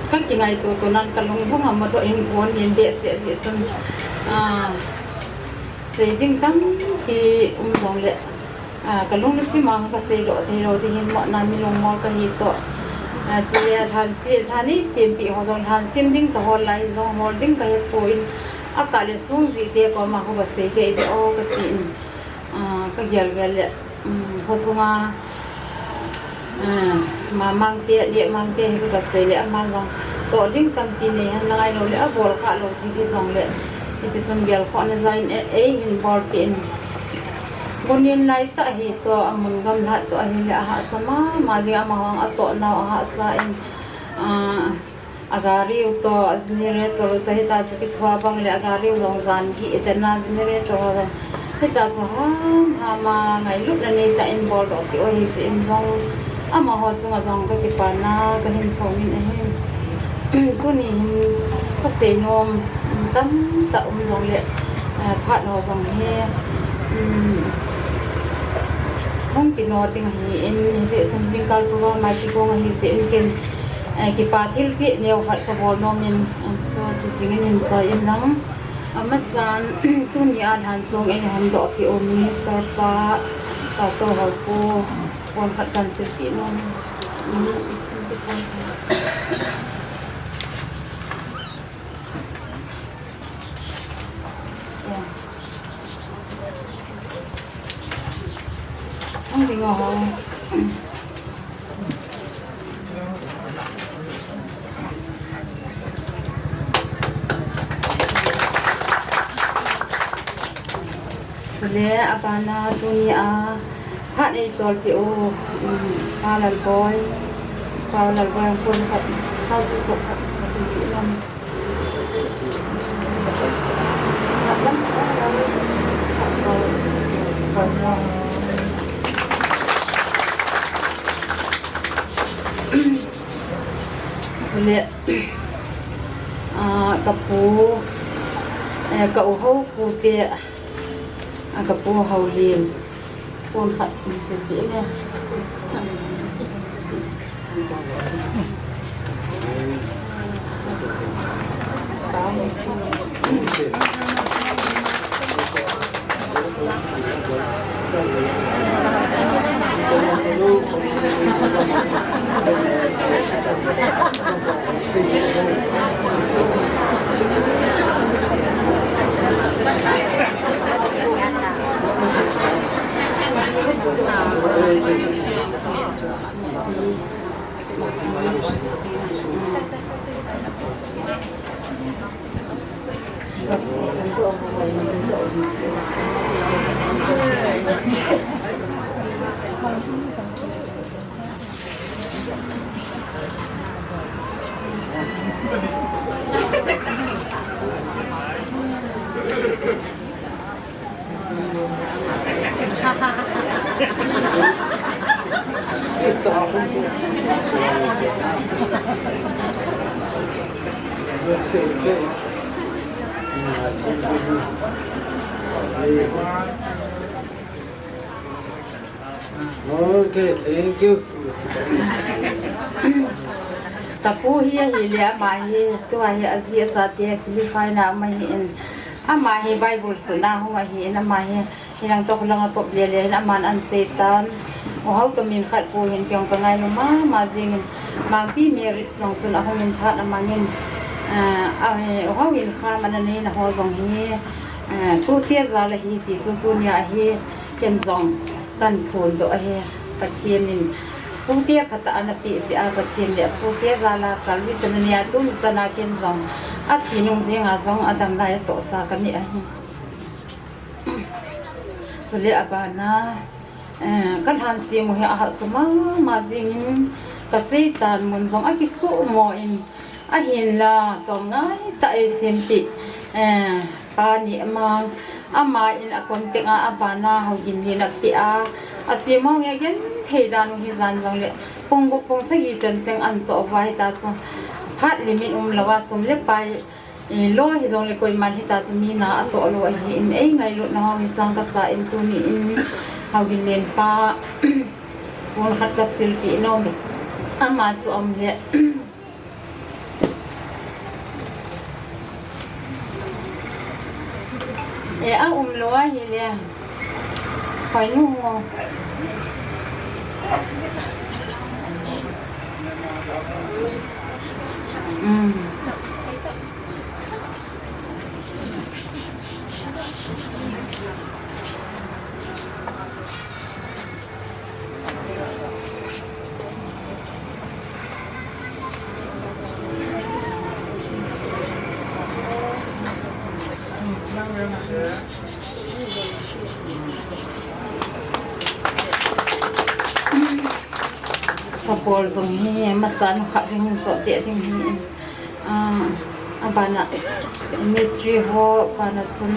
ka kingaito to nan ka lung jong a mo to in kon in behseh jeh chun, ah, sei ding tampi um jong le, ah, ka lung na chim a ka sei doh thei lou ti hin mo na mi lung mol ka hi to. Ah, chule lhan si, lhan nei siam pi ho jong lhan siam ding ka hol lai jong hol ding ka he poi in a ka le sung ji te ko ma ho ka sei te te o ka ti in, ah, ka gel gel le. Um, khosung a, um, ma mang te, le mang te, hi ka sei le, ama jong toh ding tampi nei hen, na ngai lou le, a bol kha lou ti ti jong le, hiti chun gel khoh na jai in, e, ei hin bol pe in. Bunin lai ta hi to, a mun gam lhat to, a hi le, a hahsa ma, ma jing ama hong a toh nau, a hahsa in, ah, A gari u to, a generator u to, hita chu kithua bang le a gari u jong jan gih, ete na generator u jong. Hita chu ham, ham a ngailutna nei ta in bol doh ti o hi si in jong. Amaho chunga jong ka kipana, ka hin phong in ahi. Tuni hin ka sei nom, um, tamtah um jong le, eh, phat ho jong hi, um, hung kino ding ahi in, hi si chun jingkal program mai kigong ahi si in ken, Eh, kipa thilpeh neo khat ka bol nom in, eh, ka chi ching in in choi in lang. Amasan, tuni a lhan song ei hon doh pi u Minister pa, Pastor Haupu, pon khat kan silpeh nom. Mm, Ang dinga ho. Chule, abana tuni a, phat ei tolpeh u, um, Pa Lalboi, Pa Lalboi, ang pon khat, khat, khat, khat, khat, khat, khat, Chule, ah, ka pu, eh, ka u ho pu te, ah, ka pu ho lim. Pon khat in silpeh ne. Okay, thank you. Ka pu hi ahile ama hi, tua hi aji achate qualify na ama hi in, ama hi Bible suna hung ahi in, ama hi hinang tok langa kop le le in, aman an Satan. O hau to min khat pu hin kiong ka ngailu mama jing in, Mangpi Mary song chun ahung in phat amang in, ah, ah, o hau in kha mana nei na ho jong hi, ah, tu tia jala hi ti chu tu nia hi. Ken jong kan phondoh ahi, Pathen in pute khat a ana peh jeh a Pathen le pute jal a salvation ana nei a, tuni chan a ken jong athi nung jeng a jong adam lai a tohsa ka nei ahi. Chule abana, eh, ka lhan sem u hi ahahsa mama jeng in ka Satan mun jong akisuhmo in, Ahinla, tong ngai tah a ei sempeh, eh, pa ni ama, ama in a contact a, abana Haogin in apeh a, asem ho nge genthei dan u hi jan jong le, pung gup pung sagi chan cheng an toh uva hita chu, phat limit umlou a sum le pai, eh, lo hi jong le koiman hita chu mi na atoh lou ahi in, ei ngailutna ho hi sang kasa in tuni in, Haogin in pa, Pon khat ka silpeh nom e. Ama chu um le. E, a um lou ahile. Hoi nu ho. Um. Ka bol jong hi, masa nu khat ding, so te ding hi. Ah, abana mistri ho, bana chun,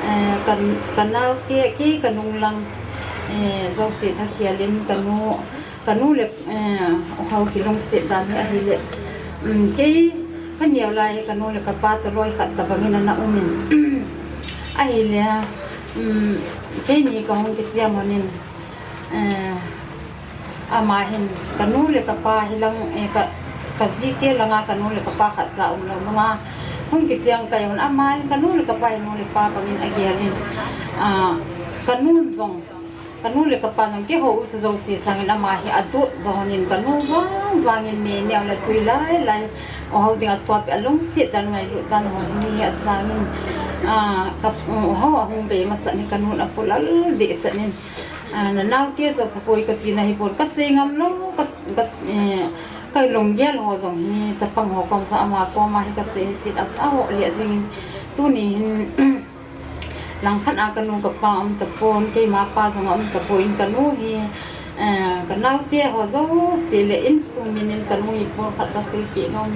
eh, kan, ka naote, kei ka nunglang, eh, jouse thakhel in ka nu, ka nu le, eh, u hao kilungset dan hi ahile. Um, kei ka neo lai ka nu le ka pa toh loi khat tabang in ana um in. Ahile, um, keini ka hung kichia monin, eh, Ama hin, ka nu le ka pa hi lang, eh, ka, ka jite langa ka nu le ka pa khat ja um lou langa. Hung kicheng kai hon ama hin ka nu le ka pa hi nu le pa bangin agel in. Ah, ka nu jong, ka nu le ka pa jong keiho u chu jouse sangin ama hi adot jong in ka nu vang vangin me neo le tui lai lai. O hao ding a suapi alungset dan ngailut dan ho hi asangin. Ah, ka, o hao ahung bei masa ni ka nu na pulal de sanin. Ah, na naote chu ka koi ka tina hi pon ka sei ngam lou, ka, ka, eh, ka lunggel ho jong hi, chapang ho kom sa ama koma hi ka sei hi tin a, a ho le jing tuni hin, langkhat a ka nu ka pa um tapon, keima pa jong um tapon, ka nu hi, eh, ka naote ho jouse le insung minin ka nu hi por khat ka sei kit nom.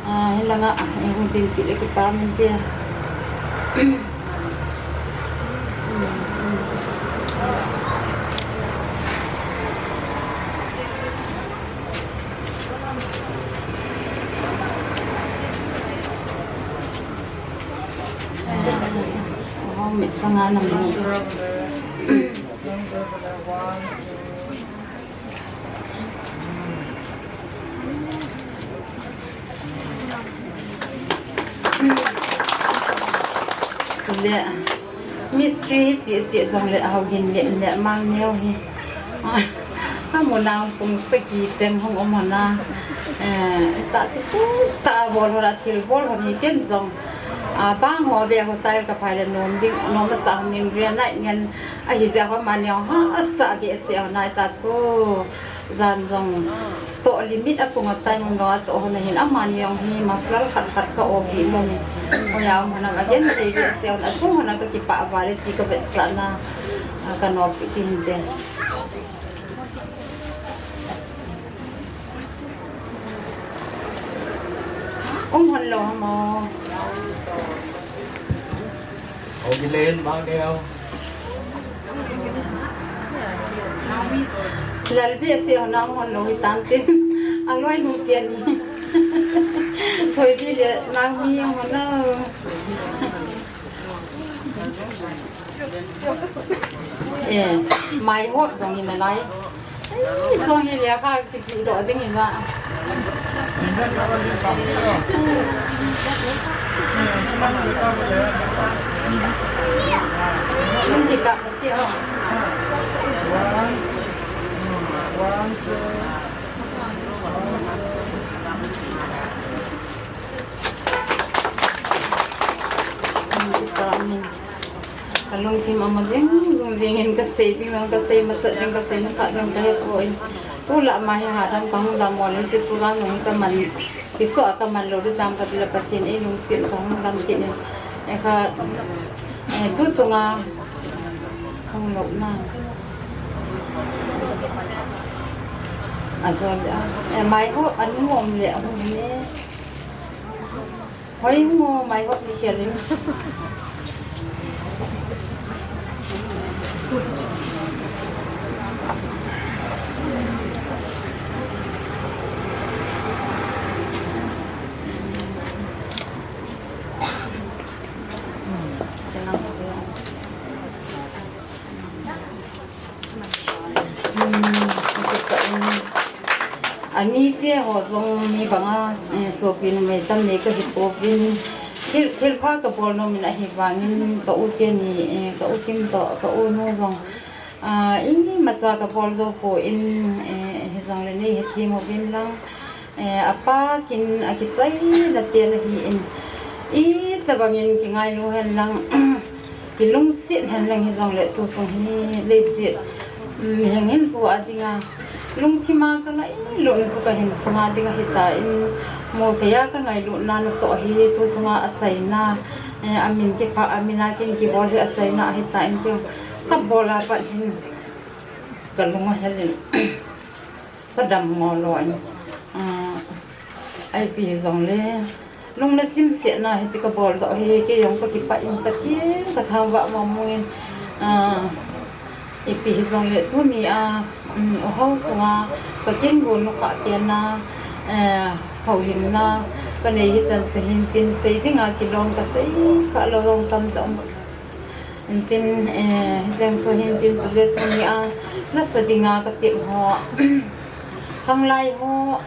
Ah, hilanga, ah, hung jing kit le kipa min te. Oh, mit sanga na mo. Chule, mistri hi chi, chi jong le, hao gin le, le mang neo hi. Amu nang pung sagi cheng hung um hon a. Eh, ta chu tu, ta bol hon a, thil bol hon hi ken jong. A, bang ho ve ho tai ka phai le nom ding, nom sa hon ning ria nai ngen. Ahi jeh a ho ma neo ha, asa behseh ho nai ta chu. Jan jong toh limit a pung a tai mun lo a toh hon ahin amani jong hi muffler khat khat ka opi lou ni. Hoiya um hon a gen thei behseh hon a chung hon a ka kipah val e ti ka vetsah na, a, ka nopi ti hin te. Um hon lou ham o. Ogilen bang deu. Lal behseh hon a um hon lou hi tan tin. Aloi nu tia ni. Thoi bi le nang mi hon a. Eh, mai ho jong hi na lai. Jong hi le kha kiti doh ding in la. Hung kikap mo ti ho. Hung kikap ni. Ka lungthim ama jing, jing jing in ka sei ding jong, ka sei masat ding, ka sei naphat ding ka het poi. Tulai ama hi hadam ka hung dam mo le si tulai jong ka man, kiso a ka man lou ding jam ka ti le Pathen ei lungset ka hung dam kit in. E kha, e, tu chunga hung lou na. A jol a, e, mai ho, anu um le, a hung le. Hoi mo mai ho ti khel in. Hmm, ito ka, hmm. Anite ho jong mi banga, eh, sopi numei tam nei kahi pouvin. Thil, thilpha kabol nom in ahivangin ka u teni, eh, ka u Kim toh, ka u nu jong. Ah, imacha kabol jou poi, eh, hijongle nei hethem uvin lang. Eh, apa kin akichaina pen ahin. Itobangin kingailu hen lang. Kilungset hen lang hijongle tuchung hi leiset, um, hengin pu a dinga. Lungthima kangailutna chu kahin sunga dinga hitan, mutheiya kangailutna natoh hi tuchunga achaina, eh, amin kipha, amina kin kibol hi achaina hitan tin kabol a pat hin kalung ahel in. Kadam ngol lou in. Ah, ipi hijongle, lungna chimsetna hiche kabol doh hi, kei jong kakipah in Pathen kathangvah mong mong in. Ah, ipi hijongle, tunia, um, uho chunga, kakin gon u kha pena, eh, houlimna, kanei hichan chu hin tin sei dinga kilom kasei kha lou jong tamtah um. Intin, eh, hicheng chu hin tin chule tunia, nasa dinga katep ho. Khanglai ho.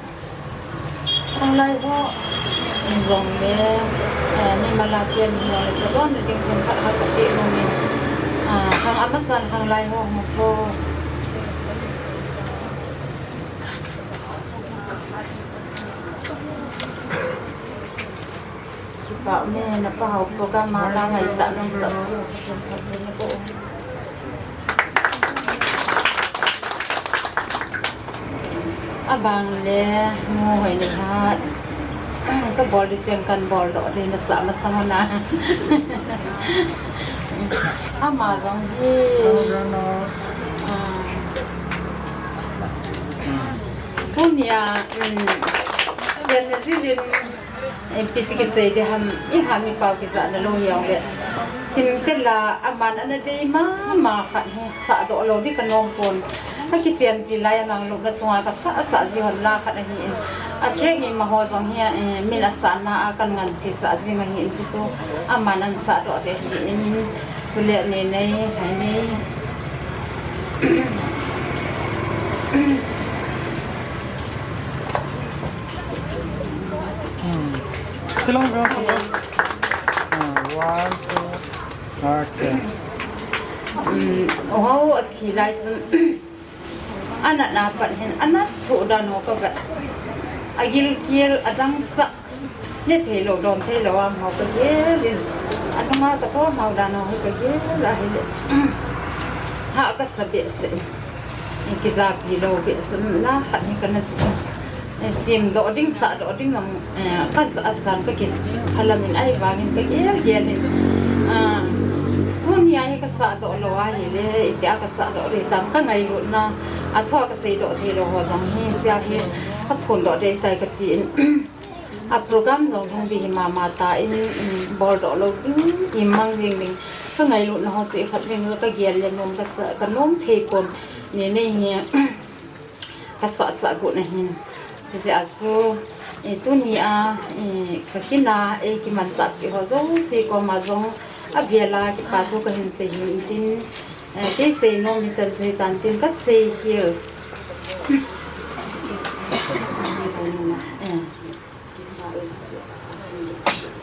Khanglai ho. Hijongle, eh, mimal a tia mimal a chalon na ding themkhat khat katep nom in. Ah, khang amasan khanglai ho, ho. Kipah me, napa hao program a la ngai ta nang sa. Abang le, mo hoi ni hat. Kabol di cheng kan bol doh di nasa masa mana. Ama jong hi. Ah. Tunia, um, chen na jilin. Ipi ti kisei ding ham, iham ipao kijahna lou hijongle. Simtela aman ana dei mama khat hi sahdoh lou ding kanom pon. Kakichen til lai a nganglutna chunga kasah, sah ji hon la khat ahin. A track ima ho jong hi, eh, min asahna a kan ngansi sah ji ma hin ti chu. Aman ana sahdoh ding ahin. Chule nei nei, hai nei. Hmm. Silong, silong, silong. Ah, one, two, okay. Um, uho athi lai chun, anatna pat hin, anat thoh dan ho kavet. Agilkel, adangchah. Ne thei lou, don thei lou, amaho kagel in. Anunga kathou amaho dan ho hi kagel ahile. Ha kasa behseh. Kijapi lou behseh, la khat hi kana ji. Eh, simdoh ding, sahdoh ding lam, eh, ka sa, asan kakiphalam in ahivangin kagel gel in. Ah, tunia hi kasahdoh lou ahile, itia kasahdoh ding tam kangailutna. Athoa kaseidoh thei lou ho jong hi, tia hi kaphondoh ding tai kati in. A program jong lhung ding hi mama tan, um, boldoh lou ding, imang jing ding. Kangailutna ho chu ikhat ding kagel le nom kasa, kanom thei pon. Nei nei hi kasah sah got ahin. Chujeh a chu, eh, tunia, eh, kakina, eh, kimanchah pi ho jouse koma jong avel a kipa thu kahin sei hin tin, eh, kei seinom hichan chu hitan tin kasei khel. Eh.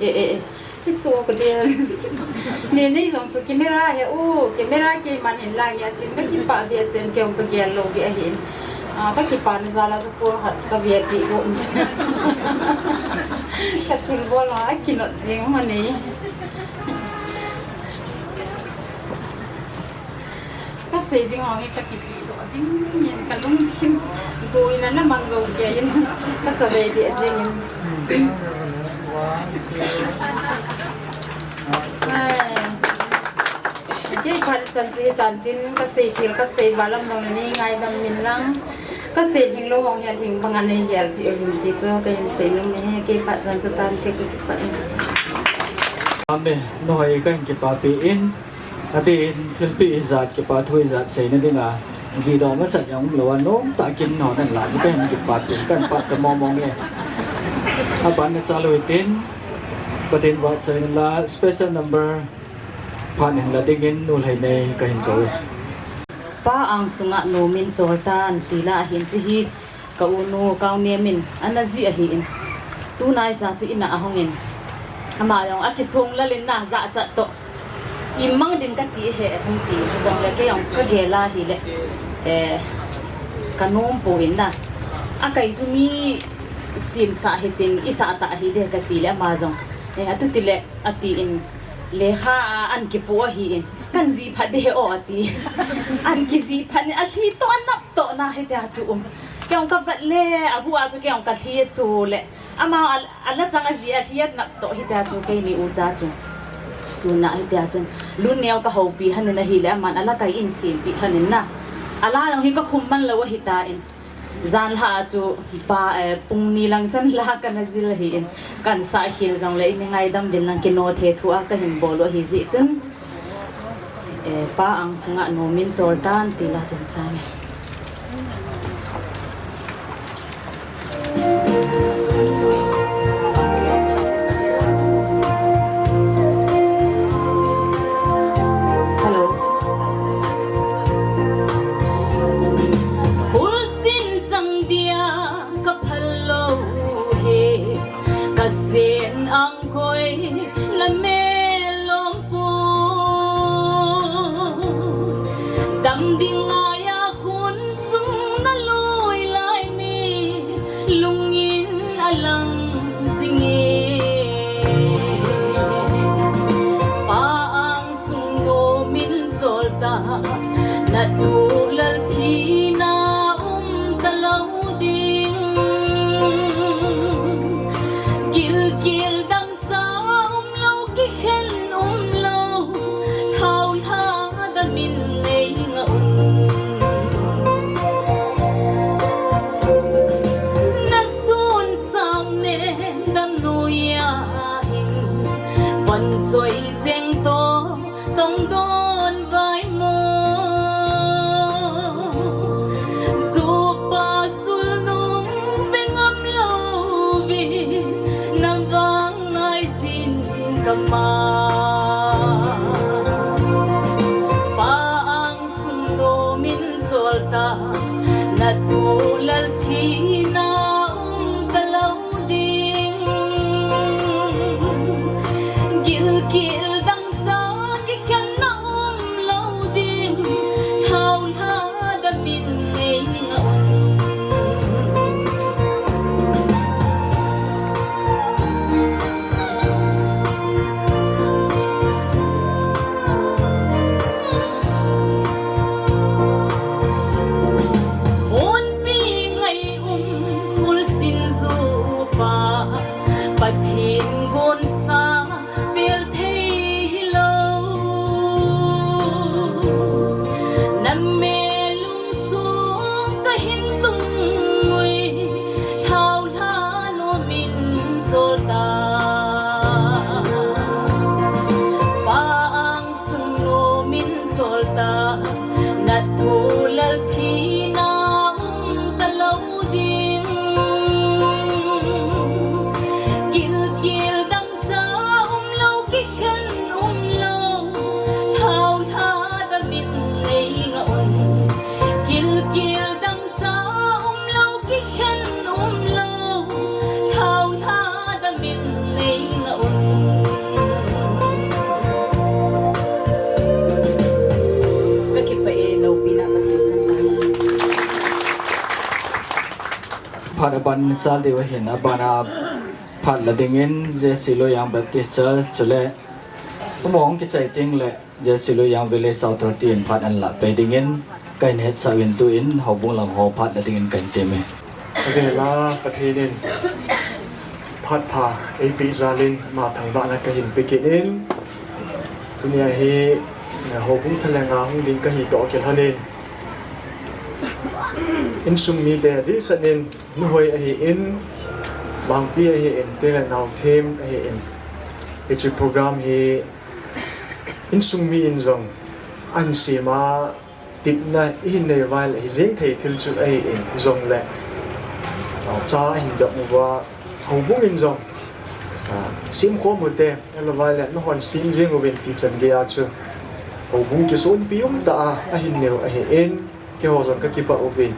Eh, eh, eh. Ti chu ka dia. Nei nei jong chu camera he u, camera keiman hin la nge tin kakipah behseh in kei jong kagel lou ding ahin. Ah, kakipana jal a chu pol khat kavel pi go. Kathilbol a kinot jing ma nei. Kasei ding ho hi kakipah doh ding in kalungthim boina na mang lou kei in kachavei deh jeng in. Ai. Kei phat chan chu hitan tin kasei khel kasei val a mong nei ngaidam in lang. Kasei lhing lou hong hi alhing banga nei gel pi uvin ti chu kahin seinom e, kei phat chan chu tante kakipah in. Amen. Nuhoi kahin kipapi in. Atin, thilpeh ijat kipa thu ijat seina dinga, jihdoh masat jong umlou a, nomtah kin ho nan la chu kahin kipapi in, kahin pachat mong mong e. Aban na chalou hitin, Pathen vahchoina la, special number, phat hin la dingin, Nu Lheinei kahin kou e. Pa ang sunga nu min chol tan, ti la ahin chi hi, Ka unu, Kau Nemin, ana jih ahin. Tunai cha chu ina ahungin. Ama jong akisong lalin na jachat toh. Imang ding kati he hung ti, jongle kei jong kagel a hile. Eh, kanom poi na. Akai chu mi simsah hitin, isah ta hide kati le ama jong. Eh, atuti le, atin. Lekha a an kipu ahin. Kan jih phat de he o ati. An kijih phat ni alhi toh anap toh na hitia chu um. Kei jong kavet le, abu a chu kei jong kalhi asu le. Ama al-, ala chang aji alhi anap toh hitia chu keini ucha chu. Suna hitia chu. Lun neo kahoupi hanin ahile aman ala kai in simpi hanin na. Ala jong hi kakhum man lou ahitan. Janlha chu pa, eh, pung ni lang chan la kana jil ahin. Kan sah khel jongle in ngaidam uvin lang kino thei thu a kahin bol u ahi jeh chun. Eh, Pa angsunga nomin chol tan ti la chun sang e. Hello. Khulsin chang dia ka phal lou hi, ka sen ang koi na melom pu. Dam ding ngaiya khun chung na lui lai ni, lungin alang jingin. Pa ang sung nomin chol ta, na tulal thina um ta lou ding. Gilkel dang cha um lou, kikhen um lou, lhau lha damin nei nga um. Na sun sam nem dam noiya hin, von soi cheng to tong don vai mo. Zupa sul nung ve ngam lou vi, na vang ngai sin kama. Pa ang sung nomin chol ta, na tulal thina um ta lou ding. Gilkel dang cha kikhen na um lou ding, lhau lha damin nei nga um. Honpi ngai um khulsin zupa, Pathen gonsa pel thei hilou. Na melum sung kahin tung ui, lhau lha nomin chol ta. Pa ang sung nomin chol ta, na tulal thina um ta lou ding. Gilkel dang cha um lou, kikhen um lou, lhau lha damin nei nga um. Gilkel dang cha um lou, kikhen um lou, lhau lha damin nei nga um. Ka kipah e, loupina Pathen chang tahi. Phat aban chal diu ahin, abana phat la dingin J C Loiang Baptist Church chule amaho hung kichai teng le J C Loiang Village South Authority in phat anla peh dingin kahin hetsah uvin, tuin houbung lang ho phat la dingin kahin temme. Avela Pathen in phat pha eipeh jal in ama thangvahna kahin pe kit in, tunia hi houbung thalenga hung ding kahi toh kilhon in, insung mite dihchan in, nuhoi ahin, vangpi ahin, tile naothem ahin, hiche program hi insung mi in jong ahin sem a, tepna ihin nei uva ahile hijeng thei thil chu ahin, hijongle, ah, cha ahin dong uva, houbung in jong, ah, semkhom ute, ahilouva ahile nahon sem jeng uvin ti chan geiya chu houbung kisonpi umtah a ahin neiu ahin, Keiho jong kakipah uvin.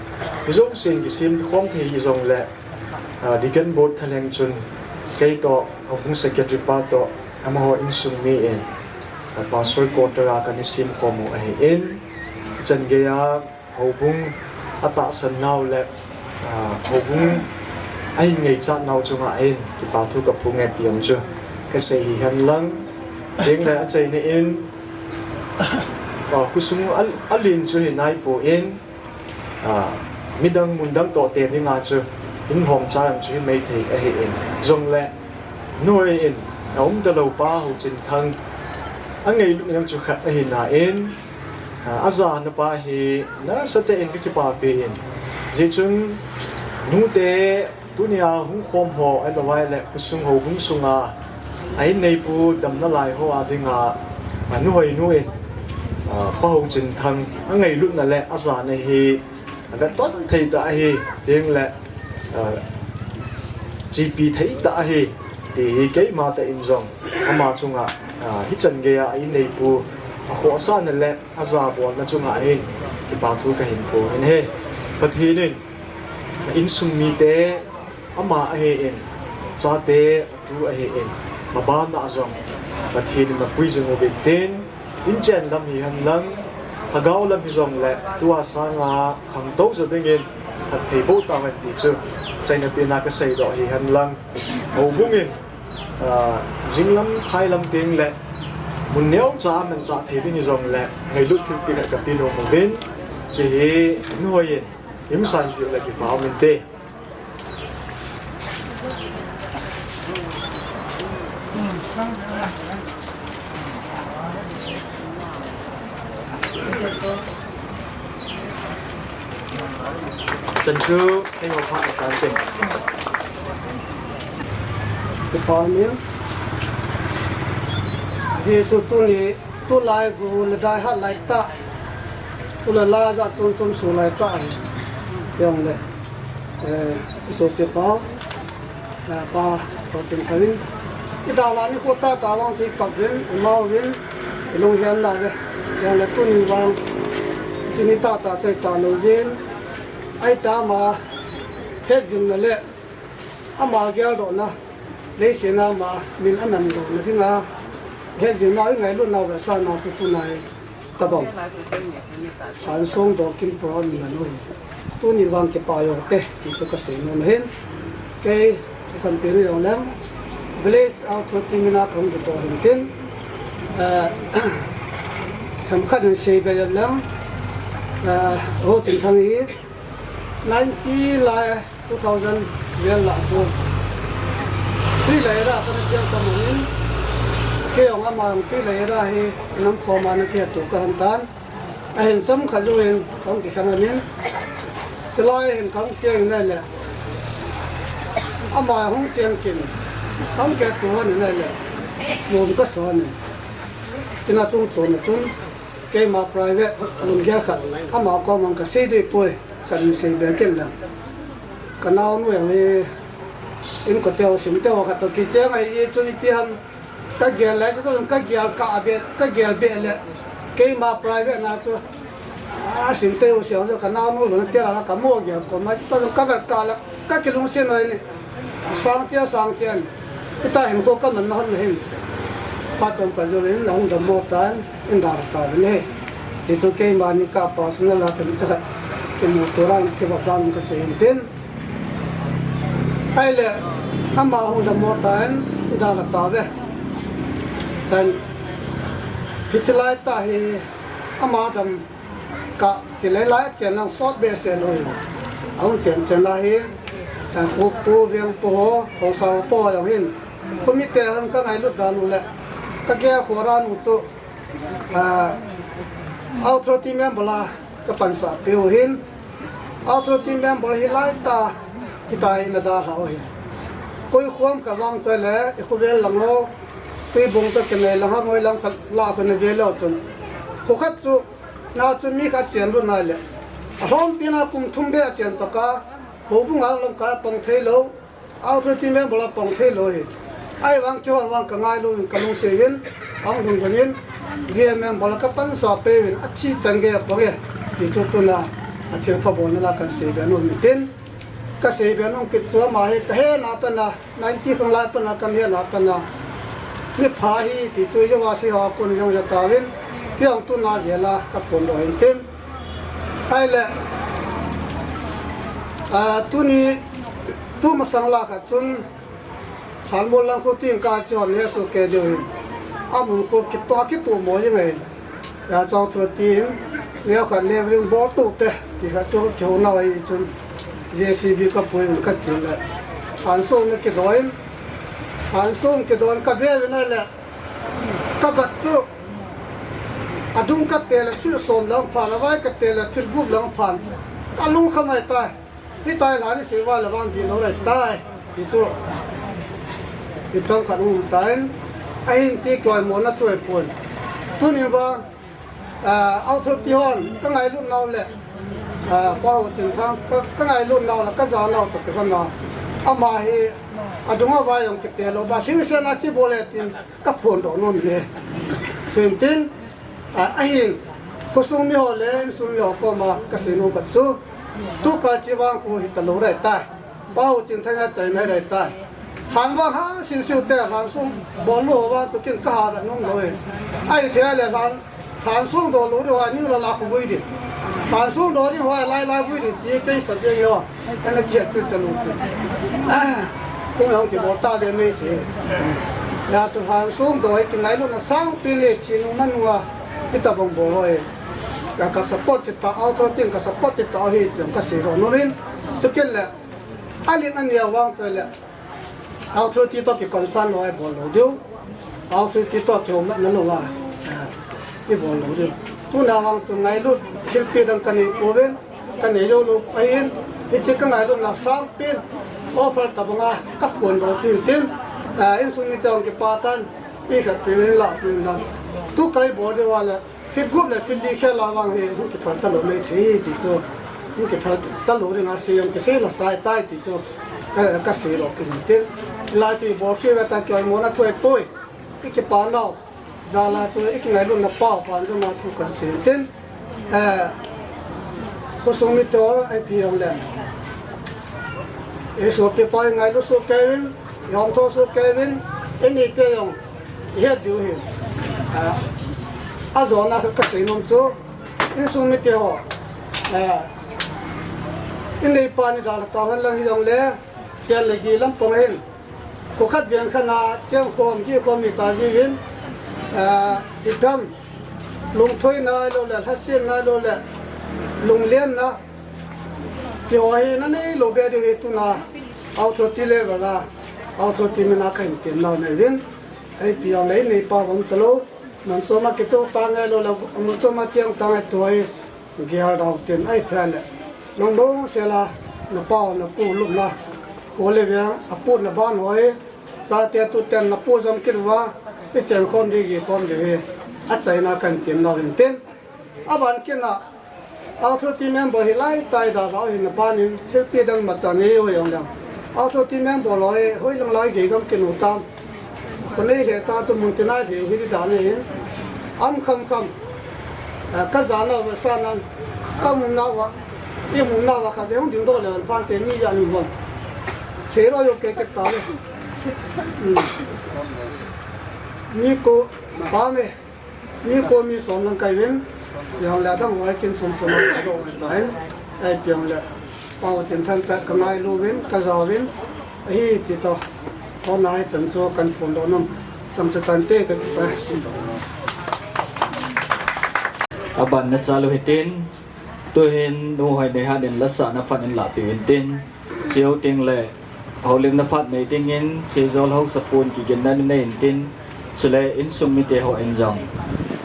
Hijongle kisem khom thei hijongle, ah, Deacon Board thalheng chun keitoh, Houbung Secretary pa toh, amaho insung mi in, ah, Pastor Quarter a kana sem khom u ahin, chan geiya Houbung atahsan nau le, ah, Houbung ahin ngaichat nau chunga hin kipa thu kaphong e ti jong chu kasei hihen lang. Hinlah achaina in, ah, khosung a, alen chu hi naipon, ah, midang mundang toh te dinga chu in hom cha jong chu hi maithei ahin. Jongle, nuhoi in, aum talou pa Houchinthang, angailutna jong chu khat ahina in, ah, ajana pa hi, nasatah in kakipapi in. Hijeh chun, nute, tunia hung khom ho, ahilouleh khosung Houbung sunga, a inneipu damna lai ho a dinga, a nuhoi nu in, ah, Pa Houchinthang, angailutna le ajana hi, avetton thei tah ahi, hinlah, ah, chepi thei tah ahi, ti hi keima tah in jong, ama chunga, ah, hichan geiya a inneipu, akhohsahna le ajabolna chunga hin, kipa thu kahin phong in ahi. Pathen in, insung mite, ama ahin, chate, atu ahin, mabana jong, Pathen in mapui jing uvin tin, inchen lam hihen lang, lhagao lam hijongle, tua sanga khangtou jo dingin, phatthei boh tahen ti chu, chaina pena kaseidoh hihen lang, Houbung in, ah, jinglam, phailam tengle, mun neocha, manchah thei ding hijongle, ngailut thilpeh khat kape nom uvin, hiche hi, nuhoi in, imsan diu le kipa um inte. Chan chu, eiho phat tan tin. Kipa um e. Hijeh chun tuni, tulai gu le daihat lai tah. Thu le la jat chom chom su lai tah ahi. Jongle, eh, isopipa, eh, Pa Houchinthang in, idalhah nikho tahtah vang chu ikap uvin, ima uvin, ilunghem nau ve. Jongle tuni vang, hiche ni tahtah chu italou jin, ahitai ama, hetjingna le, ama geldohna, leiset a ama min amandohna dinga, hetjing nau, ingailutnau vetsahna chu tuni tobang, Hansong Dawkin program in ahin. Tuni vang kipa joh te, ti chu kasei nom ahin. Kei, kasampen u jongleng, Village Authority mina kahung kitoh hin tin, eh, themkhat in seibe jongleng, eh, Houchinthang hi, ninety lai, two thousand vel lah chu. Twi le era kana cheng kaman in, kei jong ama jong twi le era hi, inam khoma ana kihetto kahin tan. Ahin chomkhat jouvin, kahung kikhang ahin. Chulai hin kahung cheng in ahile, ama hung cheng kin, kahung kihetto hon in ahile, nom kasa in. Chuna chung chon a chun, keima private lunggel khat, ama koma kasei ding poi, kahin seibe kit leng. Kanaonu jong hi, inkote ho, simte ho khat toh kicheng ahi, chun iti ham, kagel lai, chutoh jong kagel kah be, kagel be le, keima private na chu, a, simte ho seh jong chu kanaonu lhun a tel a kamu gel kom a, chutoh jong kavet kah le, kakilungset noi ni. Asang chen, asang chen. Hitia hinkho kamanna hon hin, phat chomkhat jouvin ahung dammo tan, eidalha tauvin ahi. Hichu keimani ka personal a themcha kimuto dan, kivop dan kasei in tin. Ahile, ama hung dammo tan, eidalha tauve. Chan, hiche laitah hi, ama dam kah, tile lai chen lang sot behseh lou hi. Ahung chen chen lai hi, eh, pu, pu veng pu ho, haosa ho po jong hin. Khomite hon kangailut dan u le, kagel khoh dan u chu, eh, authority member a kapansah peh u hin. Authority member hi laitah, hitia hi eina dalha u hi. Koi khom kavang chule, ikhovel lang ho, Tuibong toh kinai lang, Hangoi lang khat lah kona veleu chun. Kho khat chu, na chu mi khat chenlut nai le. Alhompi na kum thum beh achen tokah, houbung a lamkai a pang theilou, authority member a pang theilou hi. Ahivang keiho vang kangailu in kalungset uvin, ahung lhung lhon in, V M member a kapansah peh uvin, athi chan gei a pang e, ti chu tuna. athil pha bolna la kan seibe nom in tin, ka seibe nom kit chu ama hi ka hena pana, ninety khang lai pana kan hena pana, mipha hi ti chu Jehovah Shiho a kon jong ja tauvin, kei jong tuna gel a ka phondoh in tin. Ahile, a, tuni, tu masang la khat chun, Lhanmol lang khu tin ka chihon le su ke deu hin. Amun khu kitoh, kitoh mo jing e. Ya chong thu tin, leo khat leveling bol tu te, ti khat chu kihou nau ahi chun, J C B ka pui un ka chil le. Lhansong na kidoh in, lhansong kidoh in ka ve ve na le. Ka bat chu, adung ka te le feet som lang phan, avai ka te le feet gup lang phan. Ka lung kha mai tai. Hitia lhan i sei uva le vang dih lou lai tai. Ti chu. I pang khat um tan. Ahin chi koi mo na chu ahipon. Tuni vang, ah, authority hon ka ngailut nau le, ah, Pa Hochinthang ka, ka ngailut nau le, ka ja nau toh kibang na. Ama hi adung a vai jong kite lou ba. Hing sen a kibol e tin ka phondoh nom e. Chuin tin, A, ahin, khosung mi ho le insung mi ho koma ka sei nom khat chu, tu kal chi vang khu hita lou rai tai. Pa Hochinthang a chaina rai tai. Lhan vang ha sin siu te, lhansong bol lou ho vang chu kin ka ha da nom lou e. Ahithei le lhan, lhansong doh lou ding ho a ni la la khu vui ding. Lhansong doh ding ho a lai lai vui ding ti kei sa ding ho. Ana kihet chu chalu ti. Kung jong kibol ta ve mai thei. Ya chu lhansong doh hi kingailutna sangpen e, thinung manung a, hitabang bol ho hi. Ka, ka support chita, authority ka support chita hi, ti ka sei lou nom in. Chukit le, alin aneo vang chu le, authority toh ki concern lou a i bol lou diu. Authority toh ki umna lou a, eh, i bol lou diu. Tuna vang chu ngailut, thilpi dang ka nei pouvin. Ka nei lou lou ahin, hiche ka ngailutna sangpen, offer tabang a ka phondoh chu in tin, ah, insung mite hung kipah tan, mi khat pen in la pen dan. Tu kal i bol ding uva le, feet gup le feet li khel a vang hi, hung kiphal ta lou mai thei ti chu, hung kiphal ta lou ding a sei jong kisei la sai tai ti chu, ka, ka sei lou kit in tin. Lai tu i bol khel ve ta kei mo na thu ahipoi, i kipah nau. Jal a chu i kingailutna pau, pan jong a thu kan sei tin. Eh, khosung mite ho, ipi jong le. I sopi pa i ngailut soh kei uvin, i hom tho soh kei uvin, i neite jong i het diu ahi. Eh, ajona ka, ka sei nom chu, insung mite ho. Eh, i neipa ni dalha tau hen lang hi jong le, chen le gei lampang hin. Kho khat veng khat a cheng khom, gei khom hi ta jiuvin, ah, i dam, lungthoina ahilou le, lhasetna ahilou le, lunglenna, ti ho hi na nei lou be diu ahi tuna, authority level a, authority min a ka hin tem nau nei uvin, ipi jong le i neipa bang talou, mun chom a kichou ta ngai lou le, mun chom a cheng ta ngai tu hi, Gel dau tin ahithei le. Nang bou sela, na pa, na pu lupna. Kho le veng, aput na ban hoi. Chate tuten na pu jom kit uva. I chen khom ding, gei khom ding hi. Achaina kan tem nau hin tin. Aban kit na. Authority member hi lai tai da dau hin na ban in. Thilpi dang ma chan hi hoi jong le. Authority member loi, hoi lang lai gei gam kit u tam. Kho nei le ta chu mun tin a le hi di dan hin. Am kham kham. Eh, ka ja nau va sa nan. Ka mun nau va. I mun nau va kha ve hung ding do le van pan te ni ja ni von. Khe ro yo ke ke ta le. Hmm. Ni ko ba me. Ni ko mi som lang kai ven. Yang la dang wai kin som som la do wai ta hin. Ai piang le. Pau chin than ka, ka ngailu uvin, ka ja uvin, ahi ti toh. Hona hi chan chu kan phondoh nom. Chang chu tan te ka kipah. Aban na chalu hitin, tuhin Nu Hoineihat in lasahna phat in lahpeh uvin tin, chuteng le, houlimna phat nei dingin, Chejol haosapu in kiginna nei in tin, chule insung mite ho in jong,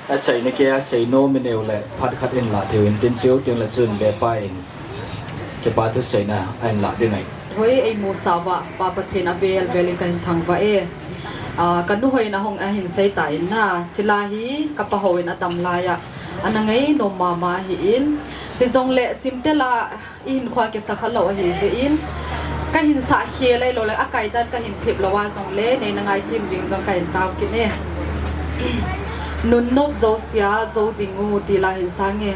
achaina kei a seinom inei u le, phat khat in lah thei uvin tin, chuteng le chun be pa in. Kipa thuseina ahin lah ding ahi. Hoi, eimusah uva, Pa Pathen avel vel in kahin thangvah e. Ah, kanu hoi in ahung ahin sei tan na, chule hi kapa hou in atam lai a, ana ngainom mama ahin. Hijongle simte la, ihin khua kisa khalou ahi jeh in. Kahin sah khel ahilou le, akai dan kahin thep lou a jongle, neina ngaithem ding jong kahin tao kit e. Nunnop jousea, jou ding u, ti la hin sang e.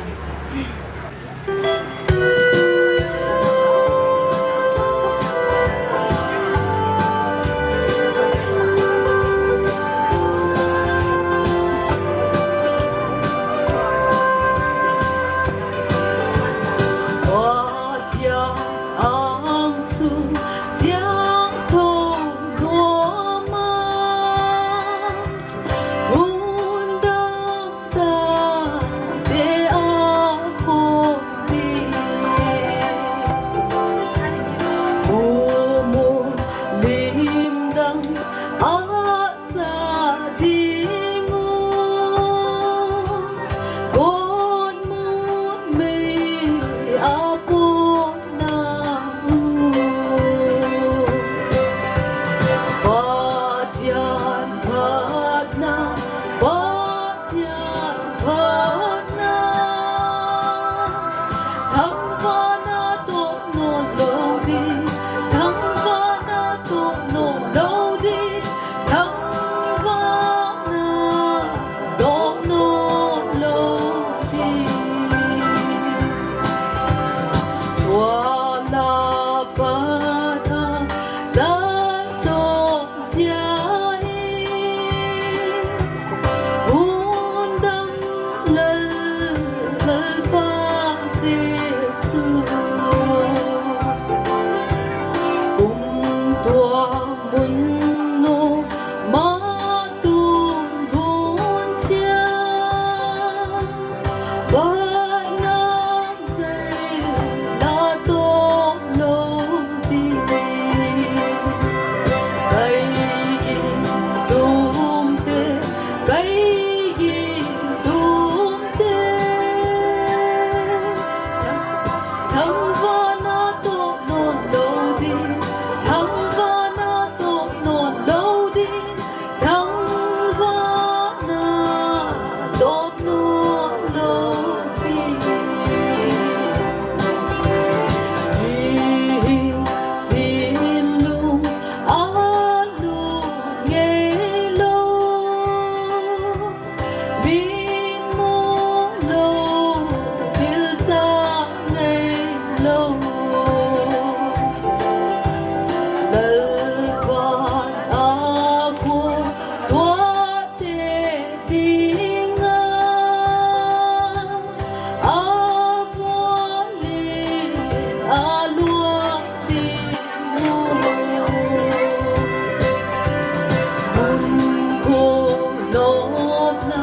Nopna,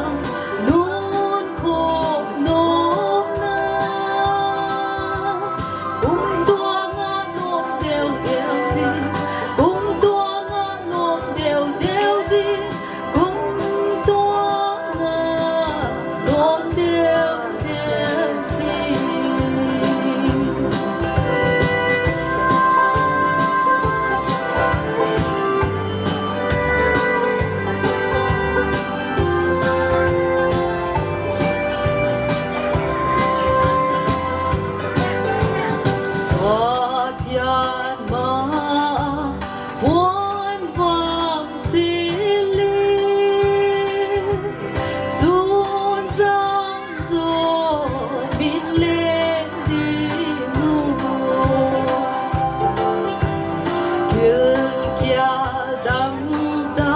nun khom nopna. Kum tuanga nom deu deu ding, kum tuanga nom deu deu ding, kum tuanga nom deu deu ding. Pathian ma a puan vang sili, sun zang zon min leng ding u. Gilkial dang ta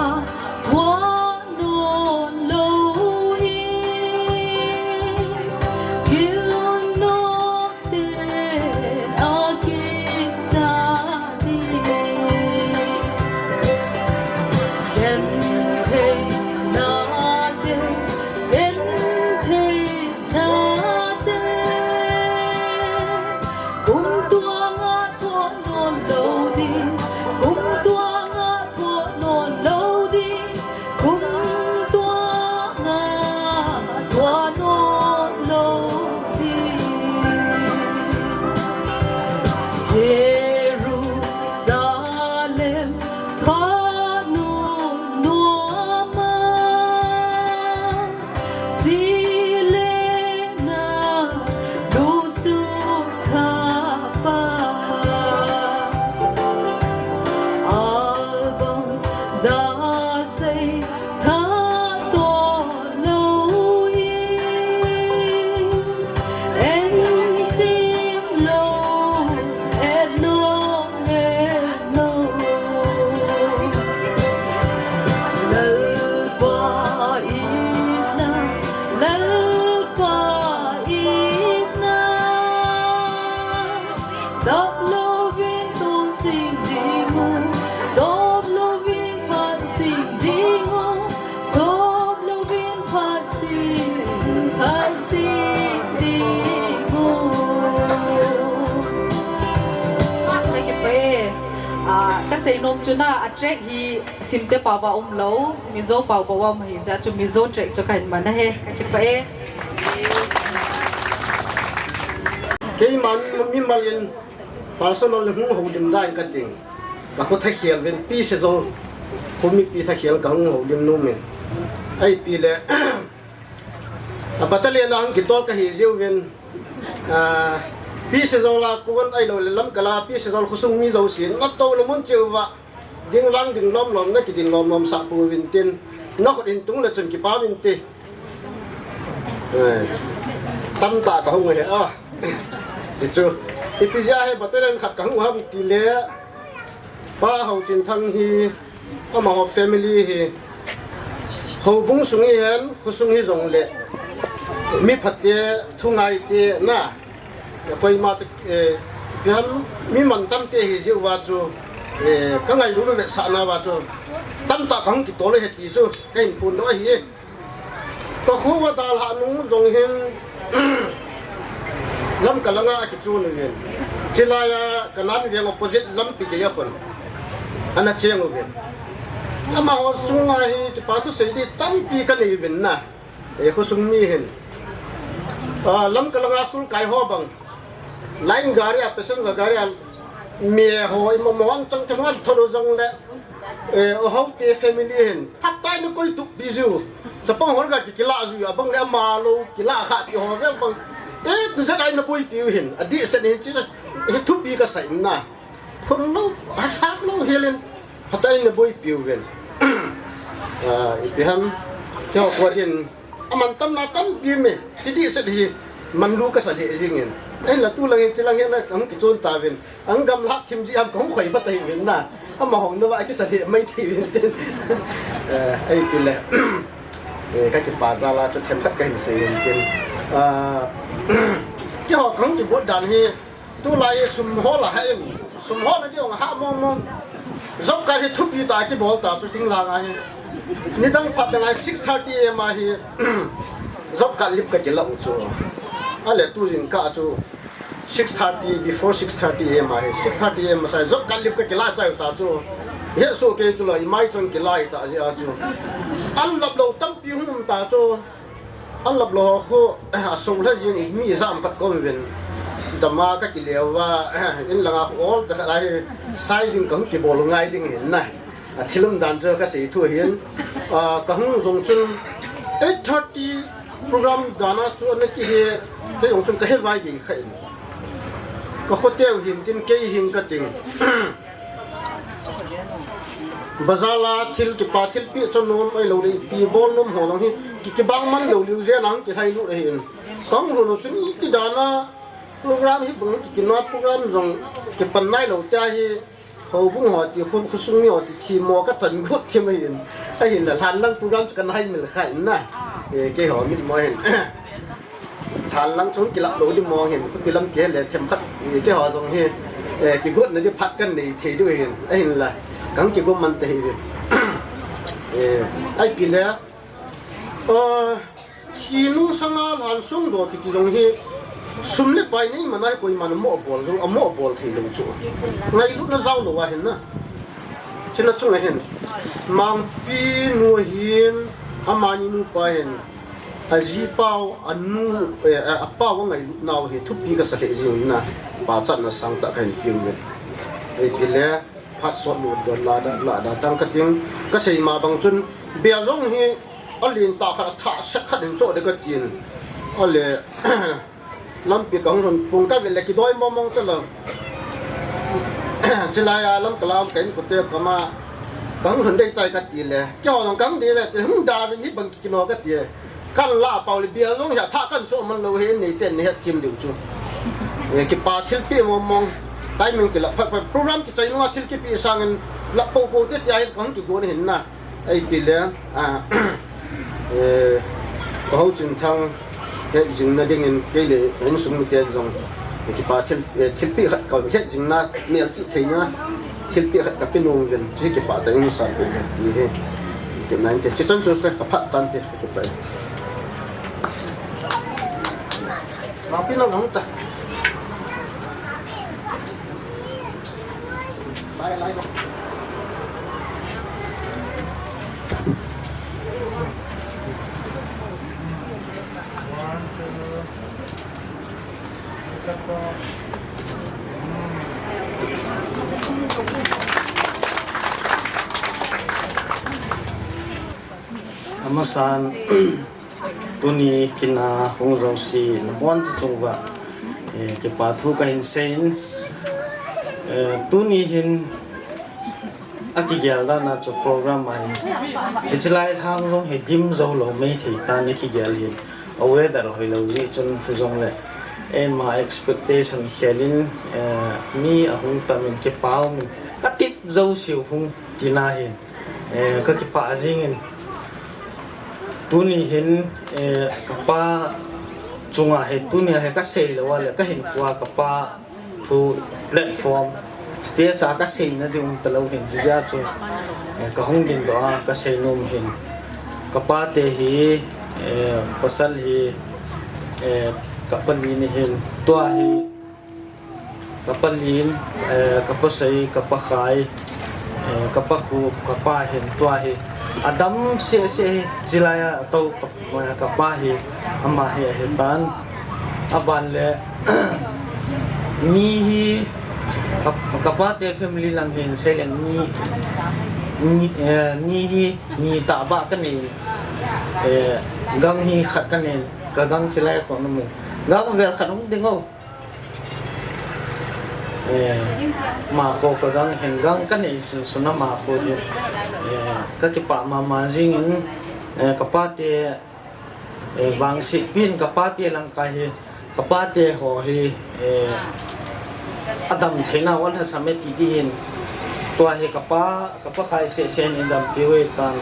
Tua non lou hi, gilnop ten a gingta ding. Gentheina te, genthei nate, kum tuanga tua non lou ding, kum tuanga tua non lou ding, kum tuanga tua non lou ding. Jerusalem thanung nuama, Sile na lusu thapa. Albang da sei tha to lo i. En chim lo, en lo, en lo. Lalpa itna, Lalpa itna. Dop louvin tonsing jing u, dop louvin phatsing jing u, dop louvin phatsing, phatsing ding u. Ka kipah e. Ah, ka seinom chu na, a track hi Chimte pao a um lou, Mizo pao a um ahi jeh chun Mizo track chu kahin man ahi, ka kipah e. Keiman mimal in personal hung houlim dan kating. Ka khut thakhel uvin, Pi Sejol, khu mipi thakhel ka hung houlim nom in. Ahi pi le, a battalion a hung kitol kahi jeh uvin, ah, Pi Sejol a kon ahilou le Lamka a Pi Sejol khosung mi jouse, natoh le mun cheh uva, ding vang ding lom lom, na kiding lom lom sah pou vin tin, na khut in tung le chun kipa vin te. Eh, tamtah ka hung ahi a. Hichu, ipi jeh a hi battalion khat ka hung u ham ti le, Pa Haochinthang hi, amaho family hi, houbung sung hihen, khosung hijong le, mi phate, thungai te, na, koima te, eh, ipi ham, mi mantam te hi jeh uva chu, eh, ka ngailut u vetsahna uva chu, tamtah ka hung kitol ahi ti chu, kahin phondoh ahi. Ka kho uva dalhah nung jong hin, Lamka langa akichon uvin. Chulai a Kanan veng opposite lampi gei a khun ana cheng uvin. Amaho chunga hi kipa thusei ding tampi ka nei uvin na. Eh, khosung mi hin. Ah, Lamka langa school kai ho bang. Line gari a, passenger gari a, mi ho, ima mo an chang te mo an thot u jong le. Eh, o ho te family hin. Phatah in koi tup pi ju. Chapang hol ga ki kila ju, abang le ama lou, kila kha ti ho vel bang. Eh, tu jat ai na boipi u hin. Adih set hin chi, hi thupi ka sa in na. Phun lou, ha, ha lou helin. Phatah in na boipi u ven. Ah, ipi ham, keiho kua din. Aman tamna tampi me, chidih set hi, manlu kasa lheh jingin. Ahinla tulang hin chilang hin na, kahung kichon tauvin. Ang gamlhah thim ji ham kahung khoi phat ahi vin na. Amahon na va kisa lheh mai thei vin tin. Eh, ahi pi le. Eh, ka kipa jal a chu themkhat kahin sei in tin. Ah, keiho kahung kibut dan hi, tulai hi sum hol a ha in. Sum hol a ding hong ha mong mong. Job card hi thupi tah kibol ta chu thinglhang a hi. Nidang phat dang a six thirty a.m. ahi, job card lip ka kila u chu. Ale tu jingkah chu six thirty, before six thirty a.m. ahi, six thirty a.m. masai job card lip ka kila chai u ta chu. He so kei chu la, i mai chang kila i ta ji a chu. An lap lo tampi hung um ta chu. An lap lo ho, a so la jing mi jam khat kom vin. Dama ka kile va, in langa ol cha khat ahi, sai jing ka hu kibol ngai ding hin na. A thil um dan chu ka sei thu hin, a, ka hung jong chun eight thirty program dan a chu ana kihe, kei jong chun ka he vai gei kha in. Ka khoteu hin tin kei hin ka ting. Bazar la thil kipa thilpeh cho nom ahilou le ipi bol nom ho jong hi ki, kibang man lou liu jeh a hung kilhai lut ahi in. Ka hung lhun u chun iti dan a program hi bang ki, kina program jong kipan nai lou tia hi. Houbung ho ti, khu, khosung mi ho ti, themmo ka chan got thim ahin. Ahinla, lhan lang program chu kan hai mil kha in na. E, keiho mitmo hin. Lhan lang chu kilap lou ding mong hin, khuti lam kile themkhat, e, keiho jong hi, e, kigotna ding phat kan nei thei diu hin. Ahinla, kan kigo man te hi. E, ipi le, a, Thi nung sanga lhan sung do kiti jong hi sum le pai nei man a hi koiman amo bol jong, amo bol thei lou chu. Ngailutna jao lou ahin na. Chuna chung ahin. Mangpi nu ahin, amani nupa hin. Aji pau, anu, eh, a, apau angailut nau hi thupi kasa lheh jing na. Pachatna sangtah kahin pe uve. Ipi le, Phat sot lut don lada, lada tang ka ting, ka sei ma bang chun, bia jong hi, alen tah khat, athah sek khat in cho de ka tin. Ale, lampi ka hung lhun pung ka vel le kidoi mong mong ta lo. Chilai a lam ka lam ka in ko te ka ma, ka hung lhun dei tai ka ti le. Keiho jong ka hung dei ve te, hung da vin hi bang kino ka ti. Kan la pau le bia jong hi athah kan cho man lou hi nei ten nei het thim diu chu. E, kipa thilpeh mong mong. Timing kila phat phat program kichai nunga thil kipeh sangin la po po te tia hi kan kigon hin na. Ipi le, a, e, ka ho chin thang he jing na dingin kei le insung mi te jong kipa thil, e, thilpeh khat ka he jing na mel chi thei na. Thilpeh khat ka pe nom uvin, chu kipah tah in sa pe uvin, ti hi. Ti nai te, chi chan chu ka, ka phat tan te, ka kipah. Ma pi na lang ta. Lai, lai. One, two. Amasan, tuni kin a hung jouse nabon chunga, eh, kipa thu kahin seiyin, eh, tuni hin akigel dan a chu program ahin, hiche lai lhang jong hi dim jou lou mai thei tan akigel hin. A weather hoilou jeh chun hijongle, eima expectation khel in, eh, mi ahung tam in kipa um in, ka tip jouseu hung tina hin, eh, ka kipah jing in. Tuni hin, eh, ka pa chunga hi, tuni a hi ka sei lou a le, ka hinkhoa ka pa thu platform, stage a ka seina ding um talou hin, jeh a chu, eh, ka hung gingdoh a, ka sei nom hin. Ka pa te hi, eh, pasal hi, eh, ka pali ni hin, tua hi, ka pali in, eh, ka pasei, ka pakhai, eh, ka pakhup, ka pa hin, tua hi, adam seh seh hi, chilai a tou ka Ka pa hi, ama hi ahi tan. Aban le, ni hi, ka, ka pa te family lang hin sei le ni, ni, eh, ni hi, ni tah ba ka nei, eh, gang hi khat ka nei, ka gang chilai ko na mu. Gang vel khat um ding o. Eh, ma ko ka gang hin gang ka nei sun sun a ma ko hi. Eh, ka kipah mama jing in, eh, ka pa te, eh, vangset pin ka pa te lang ka hi, ka pa te ho hi, eh, adam theina wal ha sam e ti di hin. Tua hi ka pa Ka pakhai seh seh in i dampi uve tan,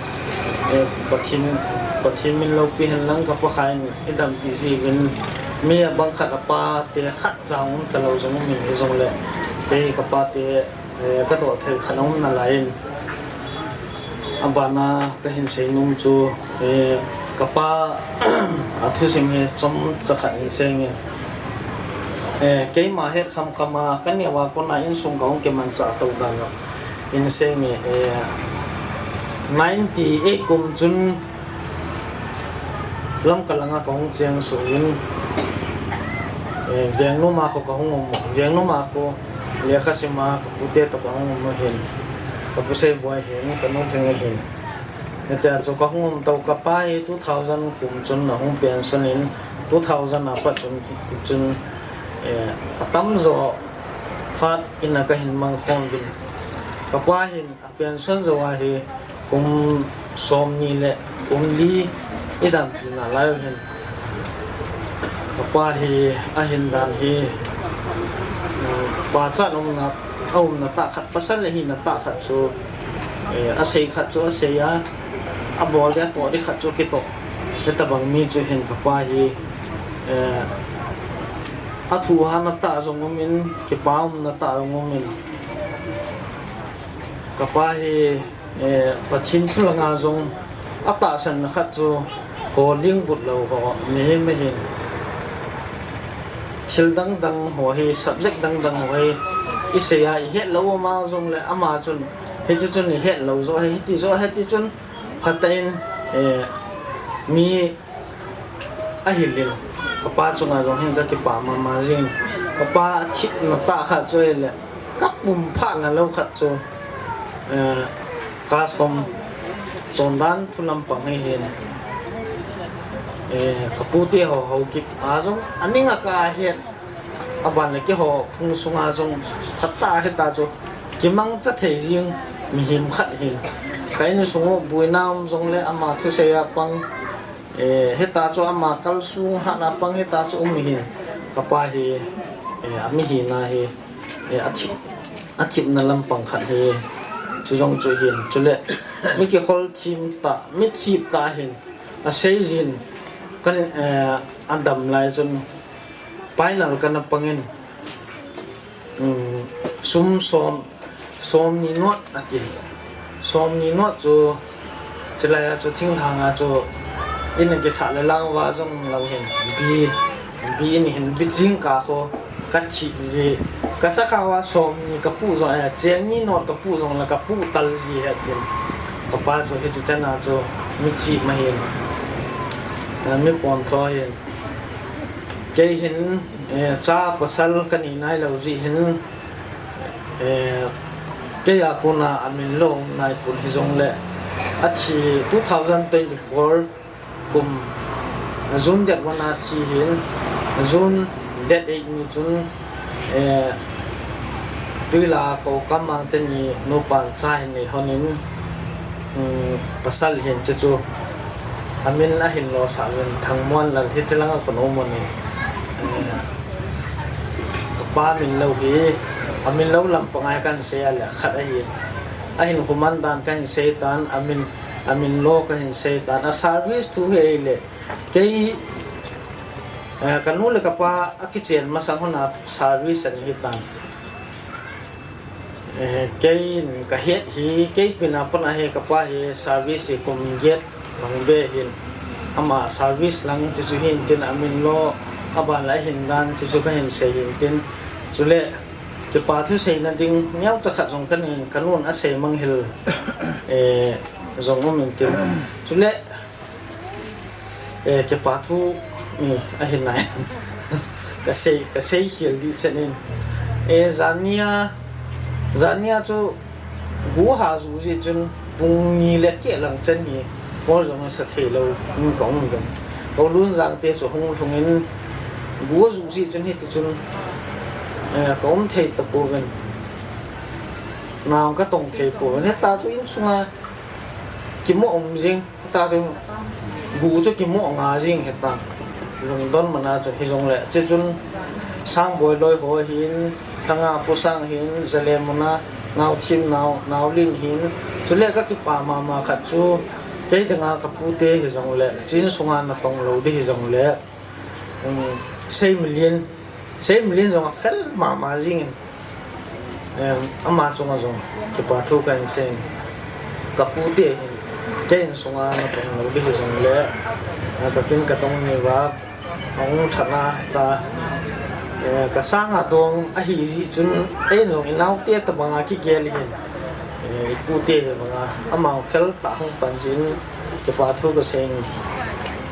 eh, Pathen, Pathen min loupi hen lang ka pakhai in i dampi ji uvin, mi abang khat a pa te khat cha um talou jong um in hijongle, kei ka pa te, eh, ka doh thei khat a um nalai in. Abana kahin seinom chu, eh, kapa athusim hi chomcha khat in seinge. Eh, keima het khamkham a, kaneo a kona insung kahung kimanchah tou dan u in seinge. Eh, ninety eight kum chun Lamka langa kahung cheng suh in, eh, Vengnom a kho kahung um, Vengnom a kho lekha sima kapute toh kahung um ahin, kapu Seiboi hin, kanu Lhingei hin. Hitia chu kahung um tou, kapa hi two thousand kum chun ahung pension in, two thousand a pat chun, chun, eh, atamjo phat in a kahin mangkhom uvin. Kapa hin apension jou a hi kum somni le kum li idam pi nalai u hin. Kapa hi ahin dan hi, um, pachat umna, aumna tah khat, pasal ahina tah khat chu, eh, asei khat chu asei a, abol ding atoh ding khat chu akitoh. Hitabang mi chu hin kapa hi, eh, athuhahna tah jong umin, kipa umna tah jong umin. Kapa hi, eh, Pathen thu langa jong atahsan khat chu ho lingbut lou ho, mihem ahin. Thil dangdang ho hi, subject dangdang ho hi, isei a ihet lou ama jongle ama chun, hiche chun ihet lou jo ahi, hiti jo ahi, ti chun phatah in, eh, mi ahil in, kapa chunga jong hin kakipah mama jing. Kapa athina tah khat chu ahile, kapum phah nalou khat chu, eh, kasom chondan thu lampang hi hin, eh, kapute ho, Haokip a jong aning a kahet, aban le keiho phung sunga jong phatah a hita chu kimangcha thei jing mihem khat hin. Ka insung u buina um jongle ama thusei a pang, eh, hita chu ama kalsong hatna pang hita chu um hin. Kapa hi, eh, ami hina hi, eh, athip, athipna lampang khat hi. Chu jong chu hin. Chule mi kikhol thim tah, mi chip tah hin. Asei jin kan, eh, adam lai chun final kana pangin, um, sum som, somni not ati. Somni not chu, chulai a chu thinglhang a chu in kisah le lang uva jong lou hin, bi, bi in hin, bi jingkah kho kathi ji. Kasakha uva somni kapuh jong, eh, cheng ni not kapuh jongle kapuh tal ji ahi tin. Kapa chu hiche chan a chu mi chip ma hin, eh, mi pontho hin. Kei hin, eh, cha pasal kanei nailou jeh hin, eh, kei a kona amin lo um nai pon hijongle, athi two thousand twenty-four kum June date one a thi hin, June date eight ni chun, eh, Tuila Koukam Mangte ni nupan cha hin nei lhonin, um, pasal hin, chuchu amin ahin losah uvin, Thangmuanlal, hiche langa khun um un. Eh, kapa min lo hi, amin lo lampang a kahin sei a le khat ahin. Ahin human dan kahin sei tan, amin, amin lo kahin sei tan. A service thu hi ahile, kei, eh, kanu le kapa akichen masang hon a service ana hitan. Eh, kei kahet hi, kei pina pana hi kapa hi service hi kum get lang be hin. Ama service lang chuchu hin tin amin lo, aban le ahin dan chuchu kahin sei hin tin. Chule, kipa thu seina ding neocha khat jong kanei, kanun asei manghil, eh, jong um in tin. Chule, eh, kipa thu, eh, ahi nai. Kasei, kasei khel ding chen in. Eh, jania, jania chu gu ha ju ji chun pung ni le keh lang chen hi. Bol jong sa thei lou, um, ka um ding. Ka lun jang te chu hung lhung in gu ju ji chun hiti chun, eh, ka um thei tapouvin. Nang ka tong thei pouvin. Heta chu insunga kimo um jing. Heta chu gu chu kimo nga jing heta. Lungdon mana chu hijongle. Chuchun Sangboi loi ho hin, Lhanga Pu Sang hin, Zalen muna, Naothim nao, Naolin hin. Chule kakipa mama khat chu, kei dinga kapute hijongle, chin sunga natong lou ding hijongle. Um, Seimilin, Seimilin jong afel mama jingin. Em, ama chunga jong kipa thu kahin sei. Ka pute hin, kei insunga natong lou ding hijongle, eh, ka kin ka tong ni va, ahung lhana ta, eh, ka sanga dong ahi ji chun, ei jong inaote tabanga kigel hin, eh, ipute hi banga, amang fel ta hung pan jin, kipa thu ka sei in.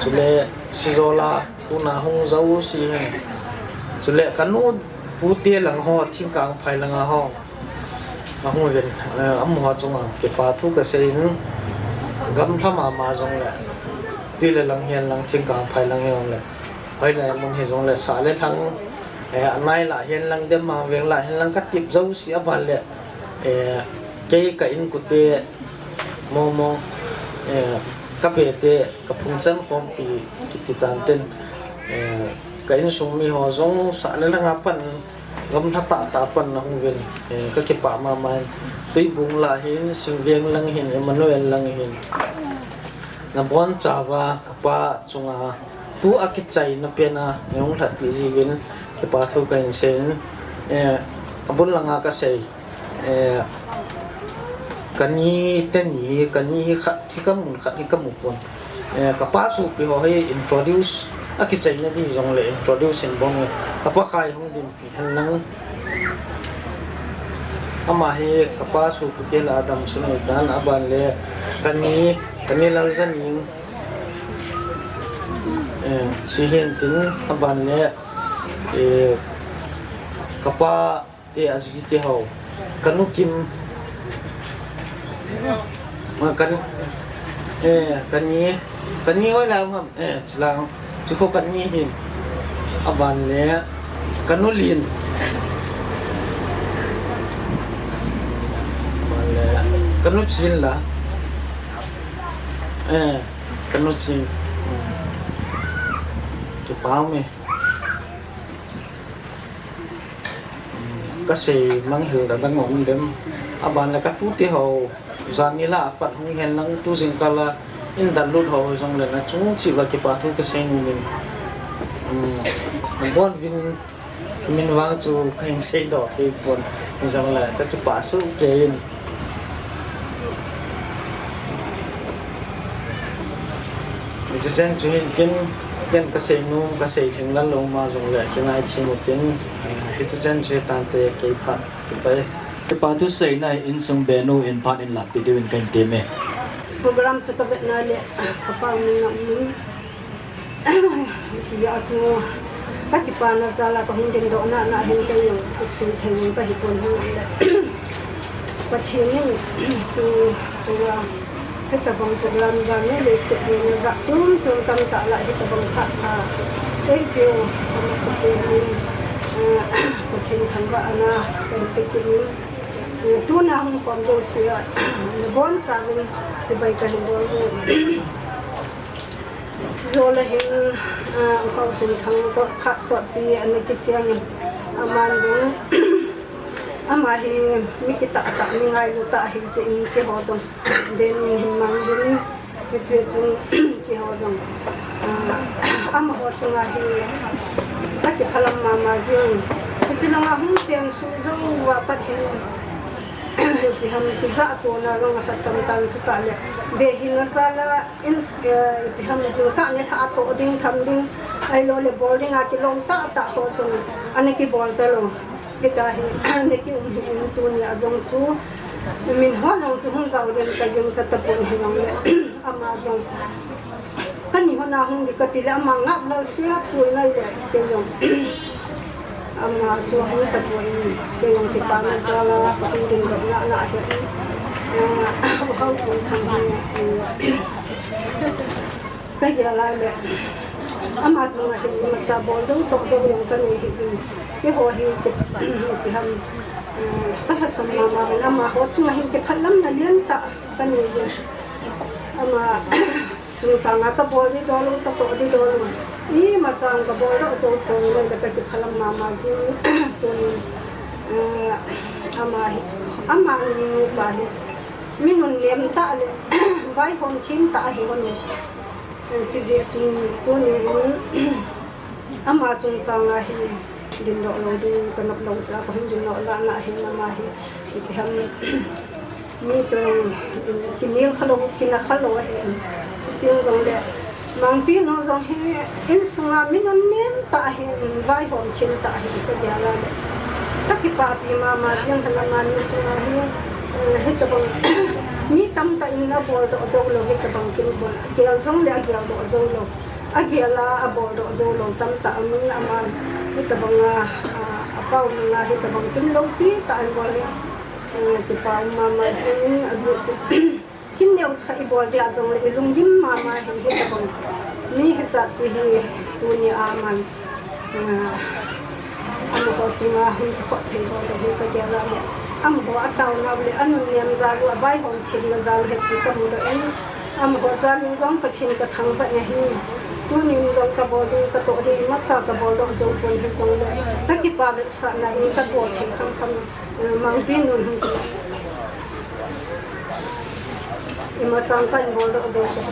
Chule, sijola, tuna hung jouse hin. Chule, ka nu pute lang ho, thingkang phai langa ho. Ahung uvin, eh, amaho chunga kipa thu ka sei in, gamla mama jongle, tui le lang hihen lang, thingkang phai lang hijongle, hoilai mun hijongle, sah le lhang, eh, anai lah hihen lang, dem mang veng lah hihen lang, ka tip jouse aban le, eh, kei ka inkote, momo, eh, ka pete, ka phungcham khompi kiti tan tin, eh, ka insung mi ho jong sah le lhanga pan, gamla tah tah pan ahung uvin, eh, ka kipah mama in. Tuibung lah hin, Singveng lang hin, Emmanuel lang hin. Nabonchauva, kapa chunga, tua kichaina pena, nahung lhatpi jiuvin, kipa thu kahin sei in, eh, abul langa ka sei. Eh, kani teni, kani hi khat hi ka mun, khat hi ka mu pon. Eh, kapa sopi ho hi introduce, akichaina ding jongle introduce in bong e. Kapa Khai hung dinpi hen lang. Ama hi kapa sopite lah a damsung ahi tan, aban le kani, kani Laljaning. Eh, si hin tin, aban le, eh, kapa te, aji te ho. Kanu Kim. Ma kan, eh, kani, kani hoilang ham, eh, chilang, chukho kani hin. Aban le, kanu Lin. Aban le, kanu Chin la. Eh, kanu Chin. Hmm. Kipah me. Ka sei manghil da dang um dem. Aban le ka tute ho, jan ni lah a pat hung hen lang tu jingkah lah in da lut ho jongle nachung cheh uva kipa thu ka sei nom in. Um, abon uvin min vang chu kahin seidoh thei pon. Hijongle ka kipah soh kei in. Hiche chen chu hin tin, ken ka sei nom, ka sei lhing lal lou ma jongle, kingai thim u tin, eh, hiche chen chu hitante kei phat, kipah e. Kipa thu seina hi insung benu in phat in lahpeh diuvin kahin tem e. Program chu ka vetna le, ka pau ni ngam ni. Hiche jeh a chu ka kipana jal a ka hung dingdoh na, na hin kei jong thusei thei jong ka hi pon hung le. Pathen in tu chunga hitabang program dan ni le se ni na jat chom chom tamtah lah hitabang phat a eipeu ka masapen in, eh, Pathen thangvahna kahin pe kit in, eh, tuna hung khom jouse a nabonchauvin chibai kahin bol uve. Sijola hin, ah, U Khauchinthang toh khat sotpi ana kicheng in, aman jong, ama hi mi kitah tah, mi ngailu tah ahi jeh in keiho jong benu hin mang uvin, hiche chun keiho jong, ah, amaho chunga hi akiphalam mama jing. Hiche langa hung cheng suh jou uva pat hin, ipi ham kijah tona jong alhasam tan chutah le, be hina jal a in, eh, ipi ham jingkah nilhah a toh ding tham ding, ahilou le bol dinga kilom tah tah ho jong ana kibol talou. Hitia hi ana kium hi in tunia jong chu min ho jong chu hung jao ding ka gingcha tapon hijongle ama jong kani hon a hung ding kati le ama ngap lal sia sui ngai le kei jong ama chu hung tapon kei jong kipana jal a ka hung dingdoh na na hi. Eh, U Khauchinthang hi, eh, ka gel a le ama chunga hin imacha bol jou toh jou jong ka nei hih in. Keiho hi ki, ipi ham, eh, ka lhasam mama uvin amaho chunga hin kiphalamna lentah ka nei uvin. Ama chungchang a ka bol ding doh lou, ka toh ding doh lou. Imacha ka bol doh jou pon le ka kiphalam mama jing tunin, eh, ama hi, ama ni pa hi mi nunnem tah le vaihom them tah ahi hon e. Chijeh chun tunin ama chungchang a hi dingdoh lou ding ka nop lou jeh a ka hung dingdoh na na hin ama hi ipi ham Mi toh, um, kinel khalou, kina khalou ahi. Chuti jongle, Mangpi nu jong hi, insunga mi nunnem tah ahi, um, vaihom thim tah ahi, kagel a le. Kakipapi mama jing, hana mani chunga hi, uh, hitabang, mi tamtah in abol doh jou lou, hitabang kin bol. Gel jongle agel doh jou lou. Agel a abol doh jou lou tamtah amun aman. Hitabang a, a, apau nunga hitabang kin loupi tah in bol hi. Eh, kipa um mama jing in ajeh chu. Kin neo cha ibol dia jongle ilunggim mama hi hitabang. Mi hijat pi hi tuni a man. Eh, amaho chunga hung kikhop thei ho jong hi kagel a le. Amaho ataona u le anunnem jal u, avaihom thim na jal u hi ti kamu doh in. Amaho jal in jong Pathen kathangvah na hi. Tunin jong kabol ding, katoh ding, imacha kabol doh jou pon hijongle. Kakipa vetsahna in kabol thei khamkham. Mangpi nun hung kile. Imacha kabol doh jou pon.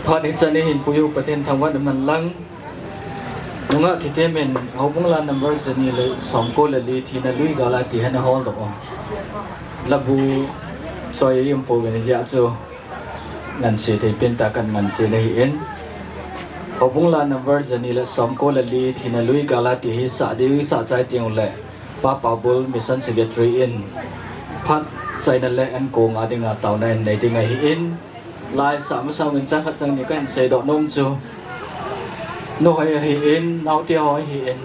Phat hichan in hin puiyu Pathen thangvah na man lang. Nungah Thitemin, houbung la number jani le somko le li thina lui gal a ti hin ahol doh o. Labu soi im po ve ni jia chu. Ngansi thei pin ta kan ngansi na hi in. Houbung la number jani le somko le li thina lui gal a ti hi sa diu sa chai ting le. Pa Paubul Mission Secretary in phat chaina le an ko nga dinga tauna in nei ding ahi in. Lai sa ma sa min chang khat chang ni kan sei doh nom chu. Nu hoi ahi in, nau te hoi ahi in.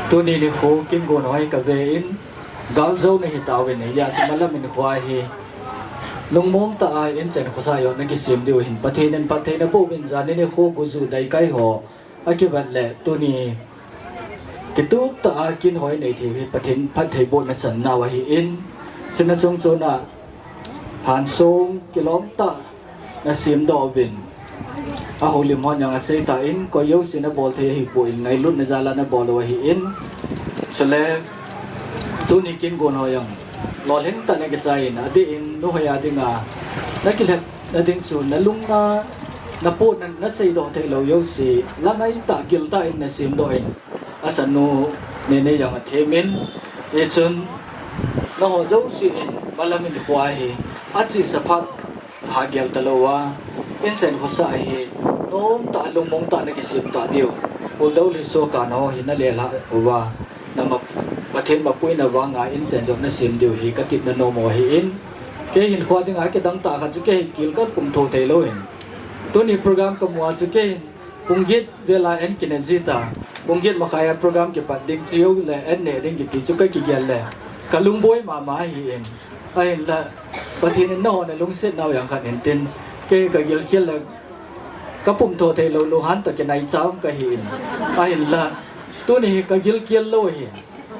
Tuni nikho kin gon hoi ka ve in. Gal jo na hi tau in ya chu malam in khoi hi. Lungmong tah a in chen khosa yo na kisim diu hin Pathen in Pathen a bo vin jan ni nikho gu ju dai kai ho. Akivat le tuni kitup tah a kin hoi nei thei hi Pathen phattheibohna chan nau ahi in, chuna chung chuna hansong kilom tah na sim doh uvin. A holim hon jong asei ta in, koi jousen abol thei ahi poi in, ngailutna jal a na bol u ahi in. Chule tuni kin gon ho jong lolhing tah na kichai in, adeh in nu hoi a dinga na kilhep na ding chu na lung a na put na, na seidoh thei lou jouse, la ngai tah gil tah in na sim doh in, a sanu Nene jong a them in, hichun na ho jouse in malam in khoi hi a chesa phat ha gel ta lou a, in chen khosa hi nom tah lungmong tah na kisim ta diu. Ul dou le so ka na ho hi na le la uva. Na ma, Pathen mapui na vang a in chen jong na sim diu hi ka tip na nom u ahi in. Kei hin khoi ding a kidang tah khat chu kei hin kil ka pum tho thei lou in. Tuni program ka mu a chu kei hin pung get vel a en kin en ji ta. Pung get makhai a program kipat ding chu le en ne ding kiti chu ka kigel le. Ka lungboi mama ahi in. Ahin la Pathen in na ho na lungset nau jong khat in tin. Kei ka gilkel le ka pum tho thei lou lou han ta kinai cham ka hi in. Ahin la tuni hi ka gilkel lou hi.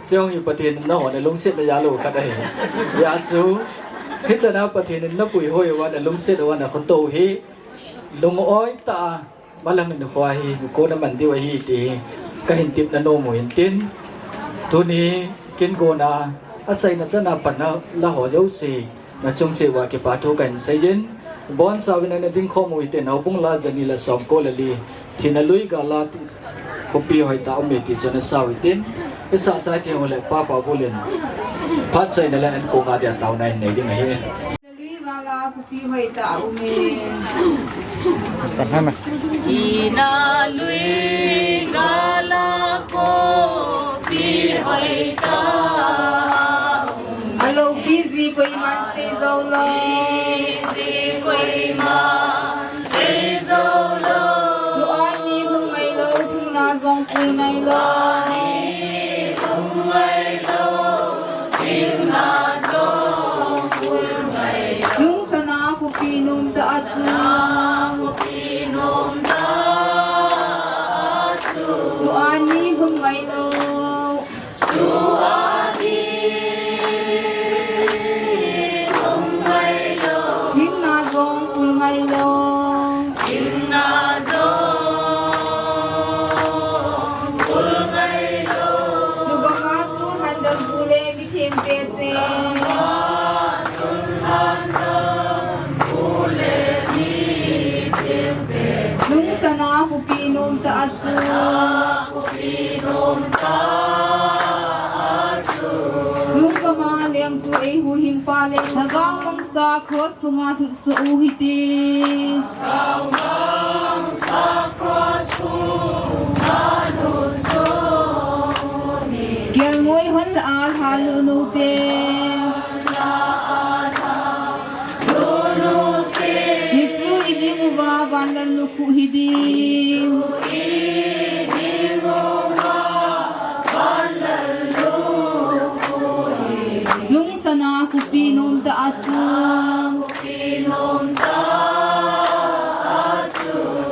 Chong hi Pathen in na ho na lungset na ja lou khat ahi. Ya chu. Hichan a Pathen in na pui hoi uva na lungset uva na khontou hi. Lung oi tah a malam in khoi hi, ko na man diu ahi ti hi, ka hin tip na nom u hin tin. Tuni kin gon a, a chaina chan a pan a la ho jouse, na chung cheh uva kipa thu ka hin sei in. Boncha uvin na ding khom u hi tin, houbung la jani le somko le li, thina lui gal a khopi hoi tah um e ti chu na sa u hi tin. I sa chai ti ho le Pa Paubul in phat chaina le an ko nga dia tauna in nei ding ahi. Lui gal a khopi hoi tah um e. Thina lui gal a khopi hoi tah um e. Aloupi ji koiman sei jou lou. Pi ji koiman sei jou lou. Chu ani lhung ngai lou, thingna jong pui ngai lou. Ani lhung ngai lou, thingna jong pui ngai lou. Chungchang a khopi nom tah a chu. Khopi nom tah a Chungkama leng chu eihuhhingpa le Lhagao mangsa cross thunga lhutsuh u hite. Kelngoi hon lah a lhalut u hite. Hichu iding uva vanlal lukhuh hiding. Chungchang a khopi nomtah a chu.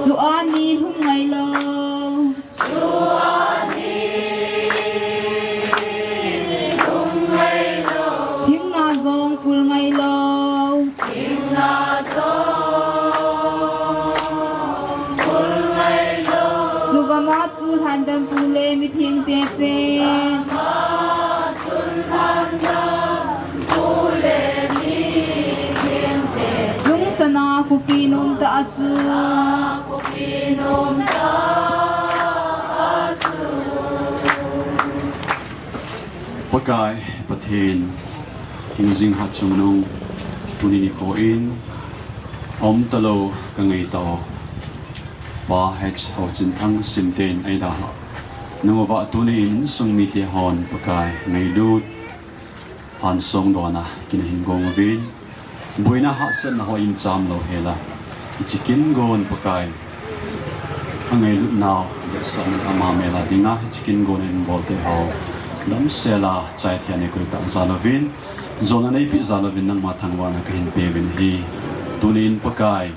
Chua ni lhum ngailou. Thingna jong pul ngailou. Sugama chu lhandampu le mithengte cheng. Chungchang a khopi nomtah a chu. Pakai Pathen, hingjing hatchungnung tuni nikho in umtalou kangaito Pa H. Haochinthang Simten eidalhah nung uva tuni in insung mite hon Pakai ngailut hansong dona kin ahin gong uvin, boina hahsatna ho in cham louhel a, hiche kin gon Pakai angailutnau, vetsahna ama mel a dinga hiche kin gon in bolte ho damsel a chaithei a neikoi tah jal uvin, jona neipeh jal uvin nangma thangvahna kahin peuvin ahi. Tuni in Pakai,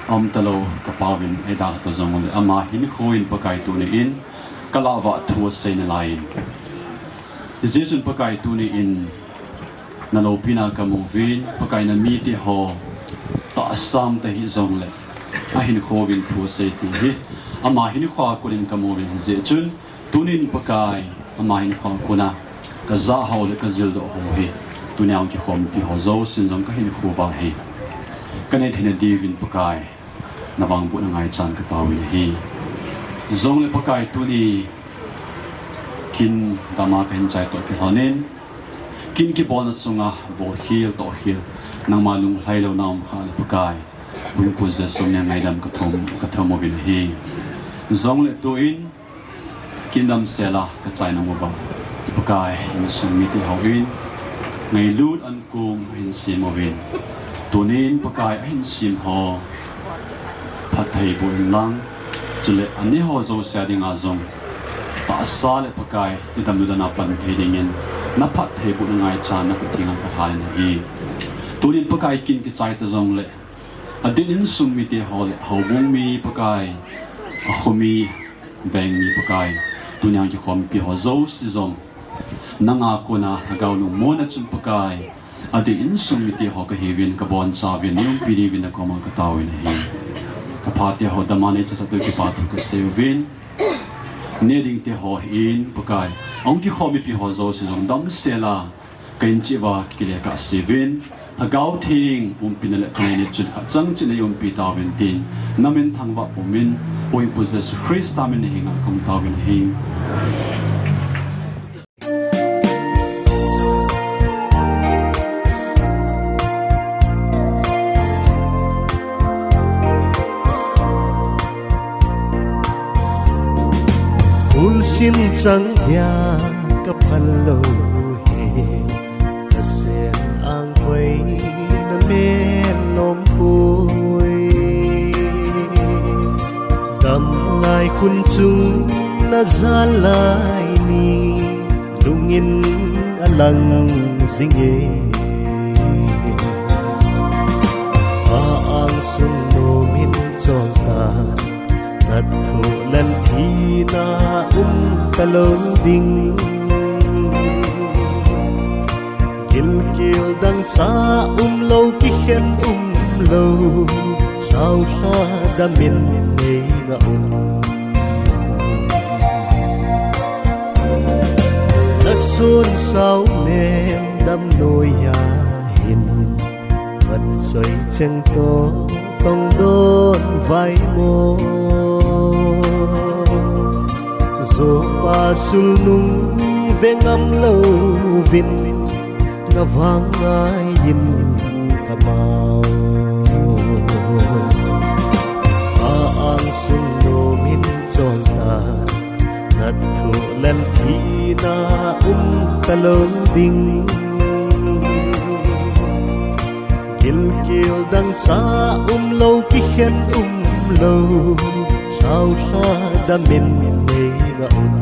umtalou kapauvin eidalhah ta jongle ama hinkho in Pakai tuni in kalah uva thu asei nalai in, hijeh chun Pakai tuni in naloupina kamu uvin, Pakai namite ho tahsa um tahih jongle ahinkho uvin thu asei ti hi ama hinkho a kon in kamu uvin, hijeh chun tuni in Pakai ama hinkho a kon a kajah hou le kajildoh hou hi tunia hung kikhompi ho jousen jong kahinkho uva hi kanei theina diuvin Pakai navangbohna ngaichan kataovin ahi. Jongle Pakai tuni kin dama kahin chai toh kilhonin, kin kibolna sunga bolkhel tohkhel nangma lunglhailouna umkhah le Pakai, Huhhingpu Jesu min a ngaidam kathum, kathum uvin ahi. Jongle tuin kin damsel a kachai nung uva Pakai, insung mite hon ngailut ankong ahin sem uvin, tunin Pakai ahin sem ho phatthei boh inlang, chule anei ho jouse a dinga jong tahsa le Pakai, tidamna dana pan thei dingin naphattheibohna ngaichan nakhut thenga kalhanin ahi. Tunin Pakai kin kichai ta jongle adin insung mite ho le houbung mi Pakai, akho mi, veng mi Pakai, tunia kikhompi ho jouse jong nanga kona Lhagao lungmonna chun Pakai, adin insung mite ho kahiuvin kabonchauvin, umpi diuvin nakoma kataovin ahi. Kaphate ho dama neichasah diu kipathu kaseiyuvin, neh dingte ho hin Pakai, ahung kikhom mipi ho jouse jong damsel a ka-in cheh uva kile kahseiyuvin, Lhagao Theng umpina le thanei ni chun khat chang cheh in eiumpi tauvin tin, namin thangvah pumin, Huhhingpu Jesu Christa min a hinga kahung taovin ahi. Ulsin chang dia kaphal lou hi, kasen angkoi namen nompoi. Damlai khun chung najal lai ni, lungin alang jinge. A-angsung nomin chonta, nathoh lal thina umtalou ding. Gilkel dangchah umlou, kikhen umlou, lhaolha damin neingah un. Nasonsau nen damnoiya hin, vachoi cheng toh tongdon vaimo. Asul nung ve ngam louvin, na vang ngaiyin ka mao. A angsung nomin chol ta, na thoh lel thina um talou ding. Gilkel dangchah umlou, kikhen umlou, lhaulha damin nei ngah un.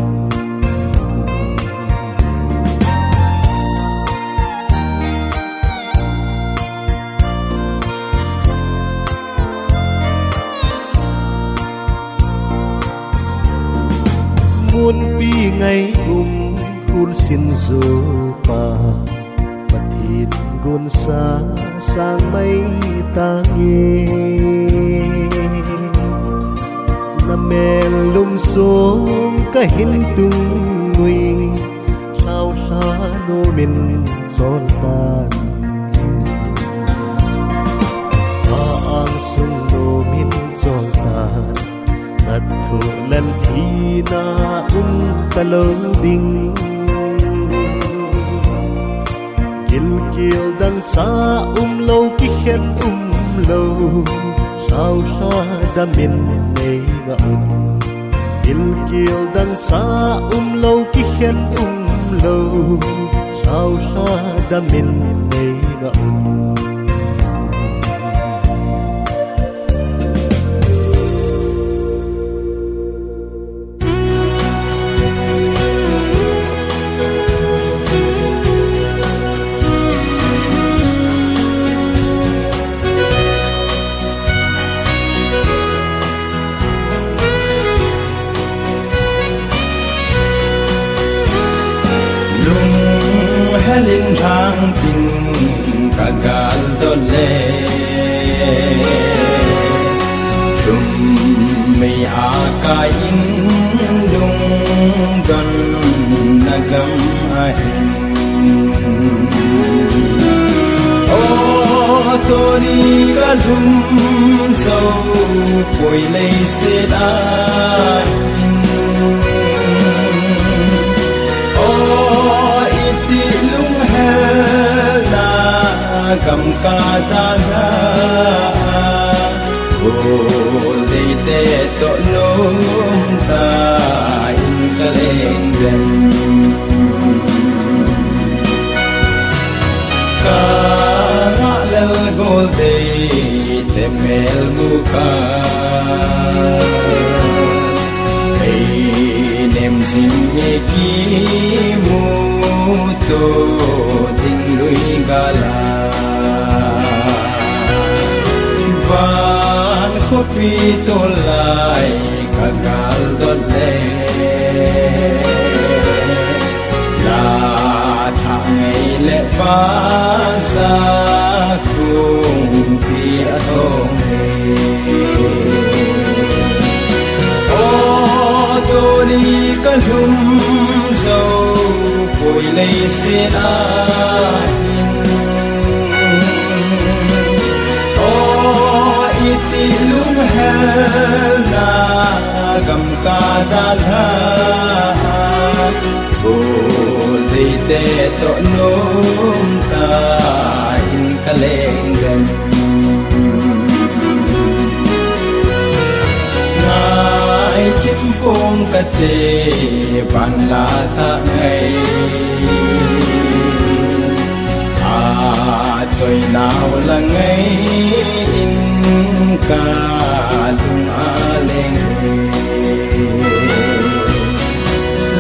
Munpi ngai um, khulsin jopa, Pathen gunsa sang mai tange. Na mel lum sung kahin tung ui, lhaulha nomin chol tan. A angsung nomin chol tan, na thoh lel thina um talou ding. Gilkel dangchah umlou, kikhen umlou, lhaulha damin nei ngah un. Gilkel dangchah umlou, kikhen umlou, lhaulha damin nei ngah un. Lunghel in lhang tin ka gal dot le, lhum mei a kai in lungdon na gam ahin. O, tuni ka lhum jou poi leiset a hin. O, iti lunghel na gam ka dalha. Goldeite toh nom tah in ka leng dem. Ka ngah lel Goldeite mel mu ka. Ei nem jing e kimu to ding lui gal a. Van khopi tolai ka gal dot le, la thah ngei le pasa kung pi a thong e. O, tuni ka lhum jou poi leiset a hin. O, iti lunghel na gam ka dalha. Goldeite toh nom tah in ka leng dem. Ngai chim phong kate van la tah ngai. A choi nau la ngai in ka lung a leng.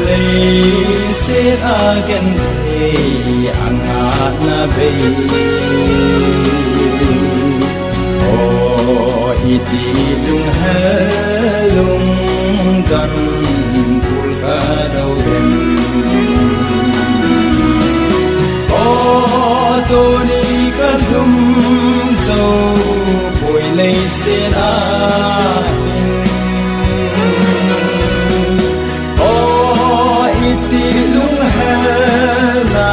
Leiset a genthei a ngatna bei. O, iti lunghel lungdon pul ka dou dem. O, tuni ka lhum jou poi leiset a hin. O, iti lunghel na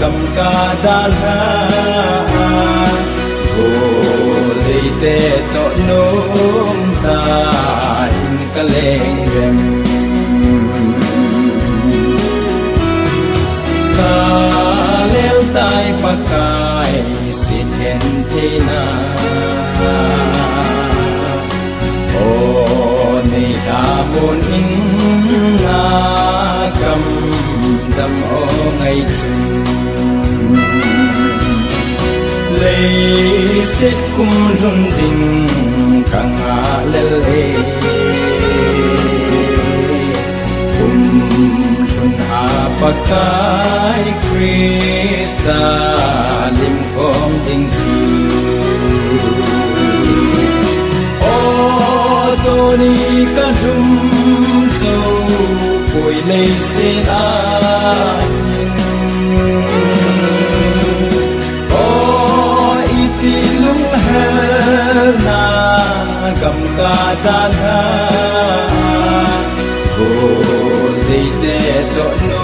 gam ka dalha. Goldeite toh nom tah in ka leng dem. Lel tai Pakai, sithen theina. O nei thamun in na kam dam o ngai chun. Leiset kum lhun ding ka ngah lel e. Kum lhun a Pakai Krista lim khom ding chu. O tuni ka lhum zo poi leiset a. O iti lunghel na gam ka dalha. Ko deite toh nu